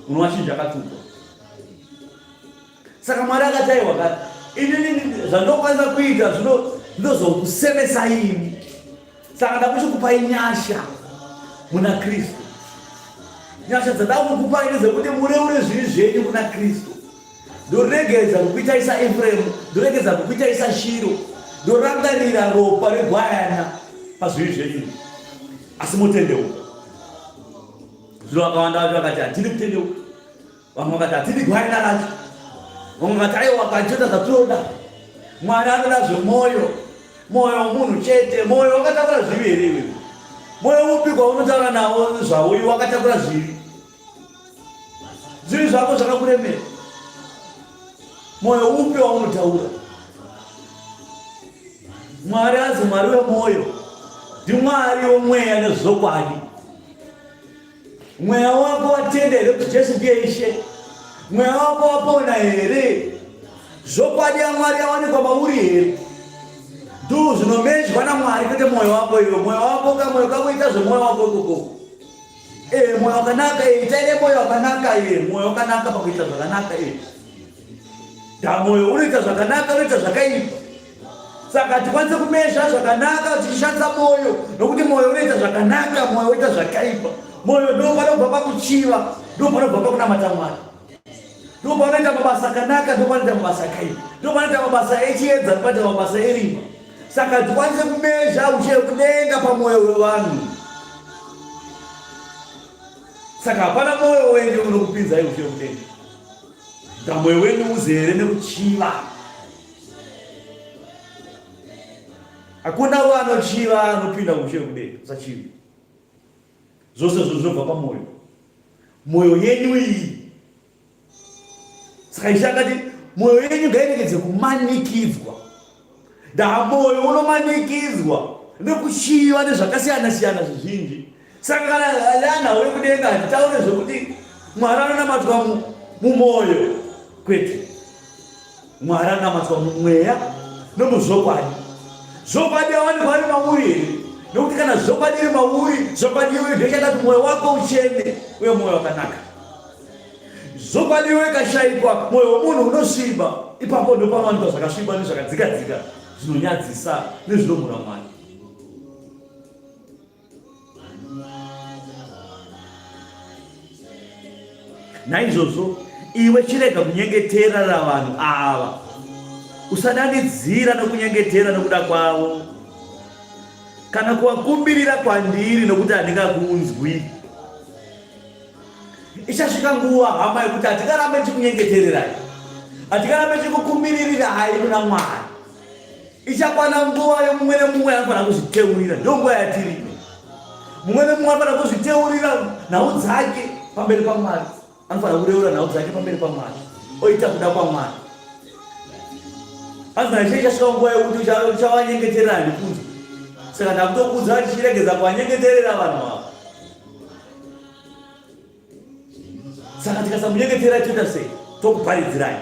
munova chinhu chakatukwa. Saka Mwari akati aiwa ka inini zvandokwanisa kuita zvino ndinozokusemesai imi. Saka ndakuchikupai nyasha muna Kristu. Nyasha dzandakukupai ndedzekuti mureure zvivi zvenyu kuna Kristu. Ndoregedza kukuitai saEfremu, ndoregedza kukuitai saShiro, ndorangarira ropa regwayana pazvivi zvenyu, asi motendeuka. Zvino vakawanda vacho vakati hatidi kutendeuka. Vamwe vakati hatidi gwayana racho. Vamwe vakati aiwa kachota zvatinoda. Mwari anoda zvemwoyo. Mwoyo womunhu chete. Mwoyo wakatakura zvivi here iwewe? Mwoyo upi kwaunotaura nawo zvawo iwe wakatakura zvivi? Zvivi zvako zvakakuremera. Mwoyo upi waunotaura? Mwari anzi Mwari wemwoyo. NdiMwari womweya nezvokwadi. Mweya wako watenda here kuti Jesu ndiye Ishe? Mweya wako wapona here? Zvokwadi yaMwari yawanikwa mauri here? Ndoo zvinomezhwa naMwari kwete mwoyo wako iwe. Mwoyo wako ka mwoyo kako ita zvemwoyo wako ikoko. Eh, mwoyo wakanaka eh, itai nemwoyo wakanaka eh, mwoyo wakanaka pakuita zvakanaka eh. Da mwoyo unoita zvakanaka unoita zvakaipa. Saka hatikwanise kumezha zvakanaka tichishandisa mwoyo, nokuti mwoyo unoita zvakanaka, mwoyo woita zvakaipa. Mwoyo ndo panobva pakuchiva, ndo panobva pakunamata Mwari, ndo panoita mabasa akanaka, ndo panoita mabasa akaipa, ndo panoita mabasa echiedza, ndo panoita mabasa erima. Saka hatikwanise kumezha ushe kudenga pamwoyo wevanhu. Saka hapana mwoyo wenyu unokupinzai ushe kudenga. Mwoyo wenyu uzere nekuchiva. Hakuna wo anochiva anopinda mushe wekudenga. Usachivi. Zvose zvo zvinobva pamwoyo. Mwoyo yenyu iyi. Saka Ishe akati mwoyo yenyu ngairegedze kumanikidzwa. Ndaa mwoyo unomanikidzwa nekuchiva nezvakasiyana siyana zvizhinji. Saka kana yanhau yekudenga hatitaure zvekuti Mwari anonamatwa mumwoyo kwete. Mwari anonamatwa mumweya nomuzvokwadi. Zvokwadi yawanikwa ari mauri here? Nokuti kana zvokwadi iri mauri, zvokwadi iyoyo ndiyo ichaita kuti mwoyo wako uchene uye mwoyo wakanaka. Zvokwadi iyoyo ikashaikwa, mwoyo womunhu unosviba. Ipapo ndopanowanikwa zvakasviba nezvakadzikadzika zvinonyadzisa nezvinomhura Mwari. Naizvozvo iwe chirega kunyengetera vanhu ava, usadanidzira nokunyengetera nokuda kwavo, kana kuvakumbirira kwandiri, nokuti handingakunzwi. Ichasvika nguva hama yekuti hatingarambe tichikunyengetererai, hatingarambe tichikukumiririrai kuna Mwari. Ichakwana nguva yomumwe nemumwe anofanira kuzviteurira, ndiyo nguva yatiri. Mumwe nemumwe anofanira kuzviteurira nhau dzake pamberi paMwari, anofanira kureura nhau dzake pamberi paMwari, oita kuda kwaMwari. Hanzi naishe ichasvika nguva yekuti uchavanyengeterera handikunzwa. Saka ndakutokuudza tichiregedza kuvanyengeterera vanhu ava. Saka tikasamunyengetera toita sei? Tokuparidzirai.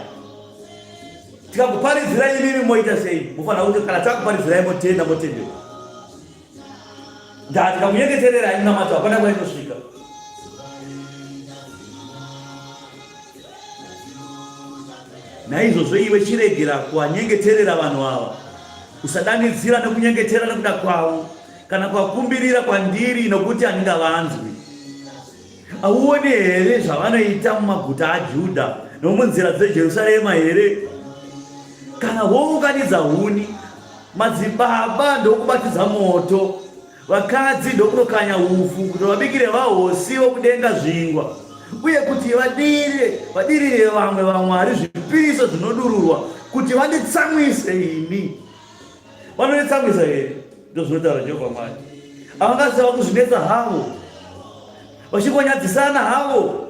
Tikakuparidzirai imimi moita sei? Mofanira kuti kana takuparidzirai motenda motendera. Ndaa tikakunyengetererai munamato hapana kwainosvika. Naizvozvo iwe chiregera kuvanyengeterera vanhu ava, usadanidzira nokunyengetera nokuda kwavo, kana kuvakumbirira kwandiri, nokuti handingavanzwi. Hauoni here zvavanoita mumaguta aJudha nomunzira dzeJerusarema here? Kana vounganidza huni, madzibaba ndokubatidza moto, vakadzi ndokunokanya upfu kuti vabikire vahosi vokudenga zvingwa, uye kuti vadire vadirire vamwe vamwari zvipiriso zvinodururwa kuti vanditsamwise ini. Vanonditsamwisa here? Ndozvinotaura Jehovha Mwari. Havangaziva kuzvinetsa havo, vachingonyadzisana havo.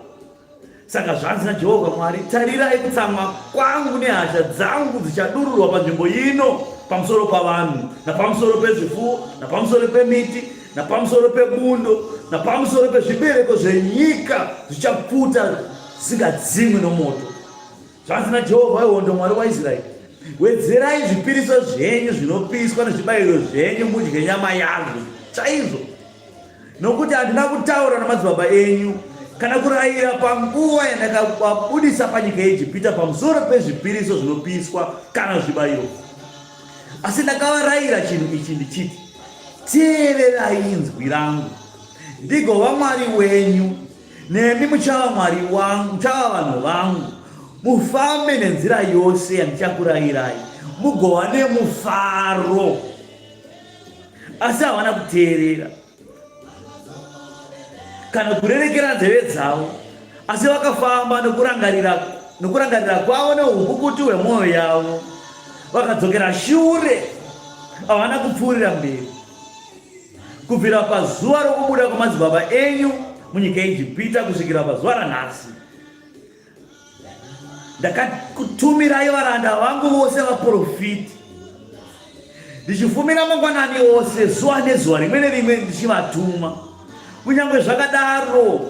Saka zvanzi naJehovha Mwari, tarirai kutsamwa kwangu nehasha dzangu dzichadururwa panzvimbo ino pamusoro pavanhu, napamusoro pezvifuwo, napamusoro pemiti, napamusoro pebundo, napamusoro pezvibereko zvenyika zvichapfuta zvisingadzimwi nomoto. Zvanzi naJehovha wehondo, Mwari waIsraeri, Wedzerai zvipiriso zvenyu zvinopiswa nezvibayiro zvenyu mudye nyama yazvo chaizvo, nokuti handina kutaura namadzibaba enyu kana kurayira panguva yandakavabudisa panyika yeIjipita pamusoro pezvipiriso zvinopiswa kana zvibayiro. Asi ndakavarayira chinhu ichi ndichiti, Teererai inzwi rangu, ndigova Mwari wenyu, Nemi muchava Mwari wangu, muchava vanhu vangu, mufambe nenzira yose yandichakurayirai, mugova nemufaro. Asi havana kuteerera kana kurerekera nzeve dzavo, asi vakafamba nokurangarira nokurangarira kwavo neukukutu hwemwoyo yavo, vakadzokera shure, havana kupfuurira mberi. Kubvira pazuva rokubuda kwamadzibaba enyu munyika yeIjipita kusvikira pazuva ranhasi, ndakakutumirai varanda vangu vose vaprofiti, ndichifumira mangwanani ose zuva nezuva rimwe nerimwe ndichivatuma. Kunyange zvakadaro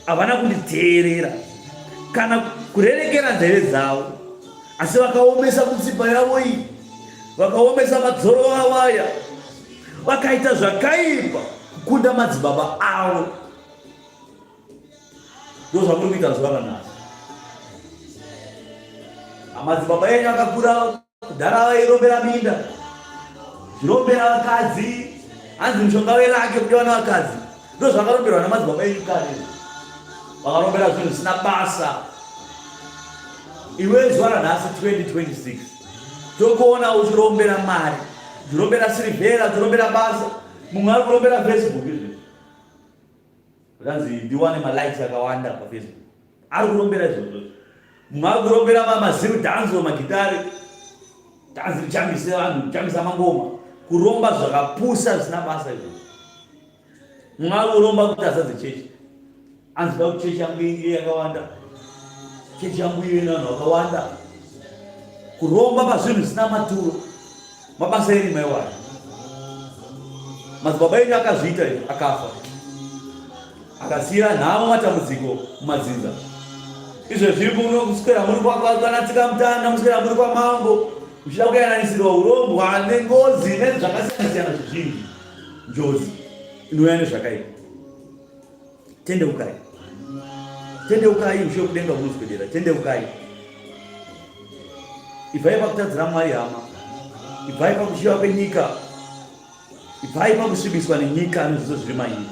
havana kunditeerera kana kurerekera nzeve dzavo, asi vakaomesa mitsipa yavo iyi, vakaomesa madzoro avo aya, vakaita zvakaipa kukunda madzibaba avo. Ndo zvamuri kuita zuva ranhasi. Madzibaba enyu akakura kudhara vairombera minda, zvirombera vakadzi, hanzi mushonga werake kudiwa nevakadzi. Ndo zvakaromberwa namadzibaba enyu kare, vakarombera zvinhu zvisina basa. Iwe zuva ranhasi 2026 tokuona uchirombera mari, uchirombera sirivhera, uchirombera basa, mumwe ari kurombera Facebook izvezvi zvanzi ndiwane malikes akawanda pafacebook, ari kurombera izvozvo. Mumwe ari kurombera maziru dhanzo magitare dhanzi richamise vanhu richamisa mangoma, kuromba zvakapusa zvisina basa izvozvo. Mumwe ari kuromba kuti azadze chechi, anzi da kuti chechi yangu inge yakawanda, chechi yangu ive nevanhu vakawanda. Kuromba pazvinhu zvisina maturo, mabasa erima iwayo. Madzibaba enyu akazviita izvi, akafa akasiyira nhamo matambudziko mumadzinza. Izvezvi munoswera muri kwanatsika mutanda, muswera muri kwamambo, muchida kuyananisirwa urombwa nengozi nezvakasiyana siyana zvizhinji. Njodzi inouya nezvakaipa. Tendeukai, tendeukai, ushe kudenga hunoswedera. Tendeukai, ibvai pakutadzira Mwari hama, ibvai pakushiva kwenyika, ibvai pakusvibiswa nenyika nezvose zviri mairi.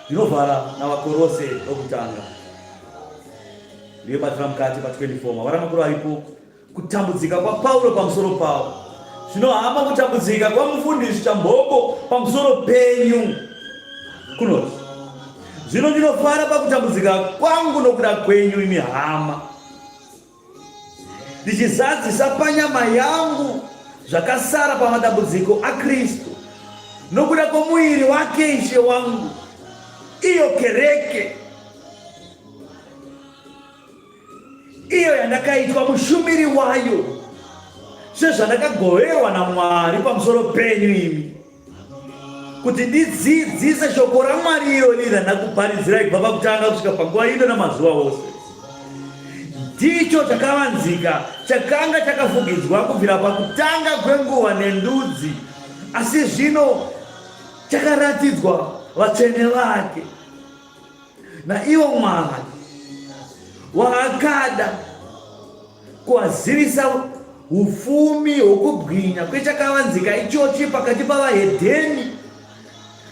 Ndinovhara navaKorose vokutanga ndiyobatira mukati pa 24 mavara makuru aripo Kutambudzika kwaPauro pamusoro pavo. Zvino hama, kutambudzika kwamufundisi Chamboko pamusoro penyu kunoti, Zvino ndinofara pakutambudzika kwangu nokuda kwenyu imi hama, ndichizadzisa panyama yangu zvakasara pamadambudziko aKristu nokuda kwomuviri wake Ishe wangu, iyo kereke, iyo yandakaitwa mushumiri wayo sezvandakagoverwa naMwari pamusoro penyu imi, kuti ndidzidzise shoko raMwari irori randakuparidzirai kubva pakutanga kusvika panguva ino namazuva ose. Ndicho chakavanzika chakanga chakafugidzwa kubvira pakutanga kwenguva nendudzi, asi zvino chakaratidzwa vatsvene vake naivo Mwari waakada kuvazivisa ufumi hwokubwinya kwechakavanzika ichochi pakati pavahedheni,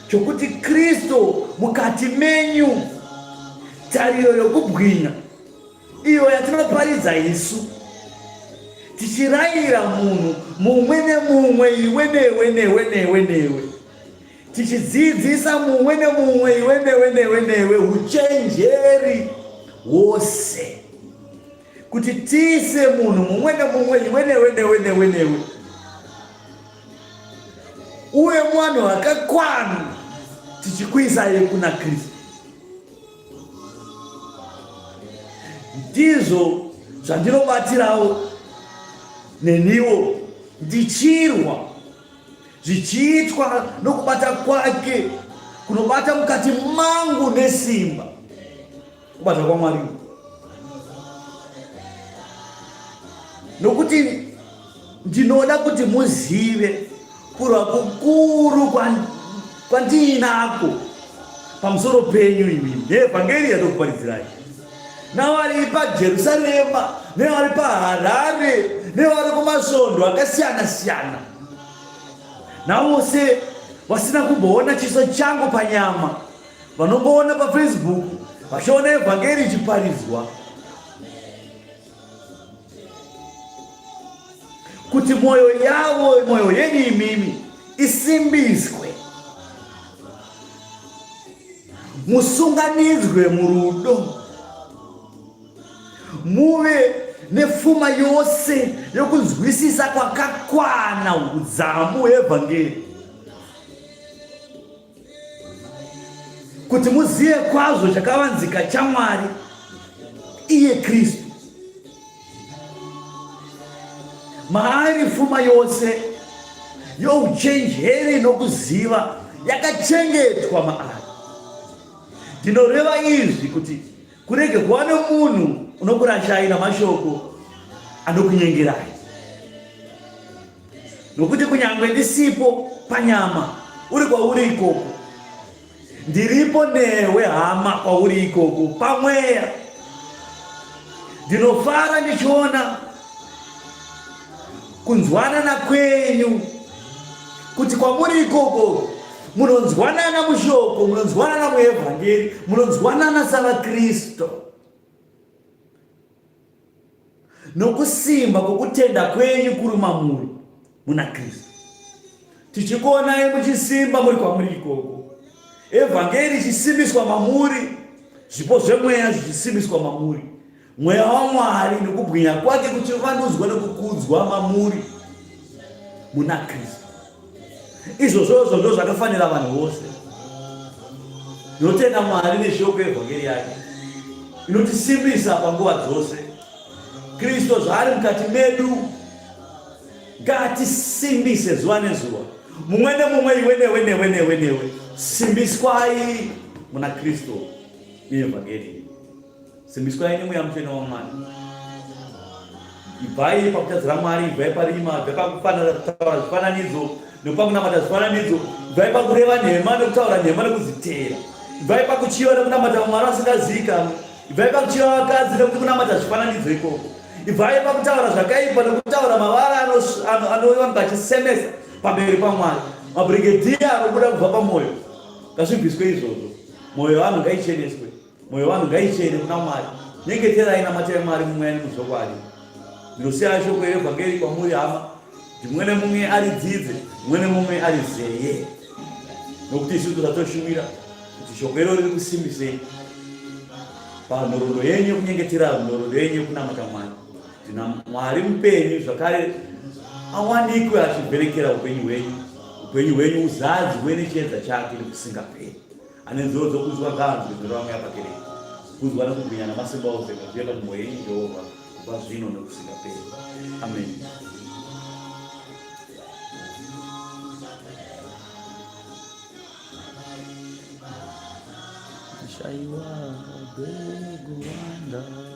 chokuti Kristu mukati menyu, tariro yokubwinya, iyo yatinoparidza isu, tichirayira munhu mumwe nemumwe, iwe newe newe newe newe, tichidzidzisa mumwe nemumwe, iwe newe newe newe, uchenjeri hwose, kuti tiise munhu mumwe nemumwe, iwe newe newe newe newe, uye mwanhu akakwana, tichikuisai kuna Kristu. Ndizvo zvandinobatirawo neniwo, ndichirwa zvichiitwa nokubata kwake kunobata mukati mangu nesimba, kubata kwaMwari. Nokuti ndinoda kuti muzive kurwa kukuru kwandiinako pamusoro penyu imi neevhangeri yatokuparidzirai, navari paJerusarema, nevari paHarare, nevari kumasvondo akasiyana siyana, navose vasina kumboona chiso changu panyama, vanongoona paFacebook vachiona evhangeri ichiparidzwa, kuti mwoyo yavo, mwoyo yenyu imimi isimbiswe, musunganidzwe murudo, muve nepfuma yose yokunzwisisa kwakakwana udzamu hwevhangeri, kuti muzive kwazvo chakavanzika chaMwari, iye Kristu, maari pfuma yose youchenjeri nokuziva yakachengetwa maari. Ndinoreva izvi kuti kurege kuva nomunhu unokurashai namashoko anokunyengerai. Nokuti kunyange ndisipo panyama, uri kwauri ikoko, ndiripo newe hama, kwauri ikoko pamweya. Ndinofara ndichiona kunzwanana kwenyu, kuti kwamuri ikoko munonzwanana mushoko, munonzwanana muevhangeri, munonzwanana savaKristu, nokusimba kwokutenda kwenyu kuri mamuri muna Kristu. Tichikuonai muchisimba muri kwamuri ikoko, evhangeri ichisimbiswa mamuri, zvipo zvemweya zvichisimbiswa mamuri, mweya waMwari nokubwinya kwake kuchivandudzwa nokukudzwa mamuri muna Kristu. Izvozvozvo ndo zvakafanira vanhu vose. Ndinotenda Mwari neshoko yevhangeri yake inotisimbisa panguva dzose. Kristu zvaari mukati medu, ngaatisimbise zuva nezuva, mumwe nemumwe, iwe newe newe newe newe, simbiswai muna Kristu neevhangeri. Simbiswai nemweya mutsvene waMwari. Ibvai pakutadzira Mwari, ibvai parima, ibvai pakufanira kutaura zvifananidzo nepakunamata zvifananidzo, ibvai pakureva nhema nekutaura nhema nekudziteera, ibvai pakuchiva nekunamata Mwari vasingazivikanwi, ibvai pakuchiva vakadzi nekuti kunamata zvifananidzo ikoko, ibvai pakutaura zvakaipa nekutaura mavara anowanikwa achisemesa pamberi paMwari. Mabhurigedhiya anobuda kubva pamwoyo, ngazvibviswe izvozvo. Mwoyo yevanhu ngaicheneswe. Mwoyo wangu ngaichene kuna Mwari. Nyengeterai namatai Mwari mumweya nemuzvokwadi. Ndinosiya shoko revhangeri kwamuri hama, kuti mumwe nemumwe aridzidze, mumwe nemumwe arizeye. Nokuti isu tatoshumira. Kuti shoko iro riri kusimbisei panhoroondo yenyu yekunyengetera, nhoroondo yenyu yekunamata Mwari. Tina Mwari mupenyu zvakare awanikwe achivhenekera upenyu hwenyu, upenyu hwenyu uzadzwe nechiedza chake nekusingaperi. Ane nzoro dzokunzwa ngaanzwe nzoro vamwe yapakereke. Kunzwa nekubwinya namasimba ose ngazvive pamwoyo yenyu Jehovha kubva zvino nekusingaperi. Amen. Shaiwa begu wanda.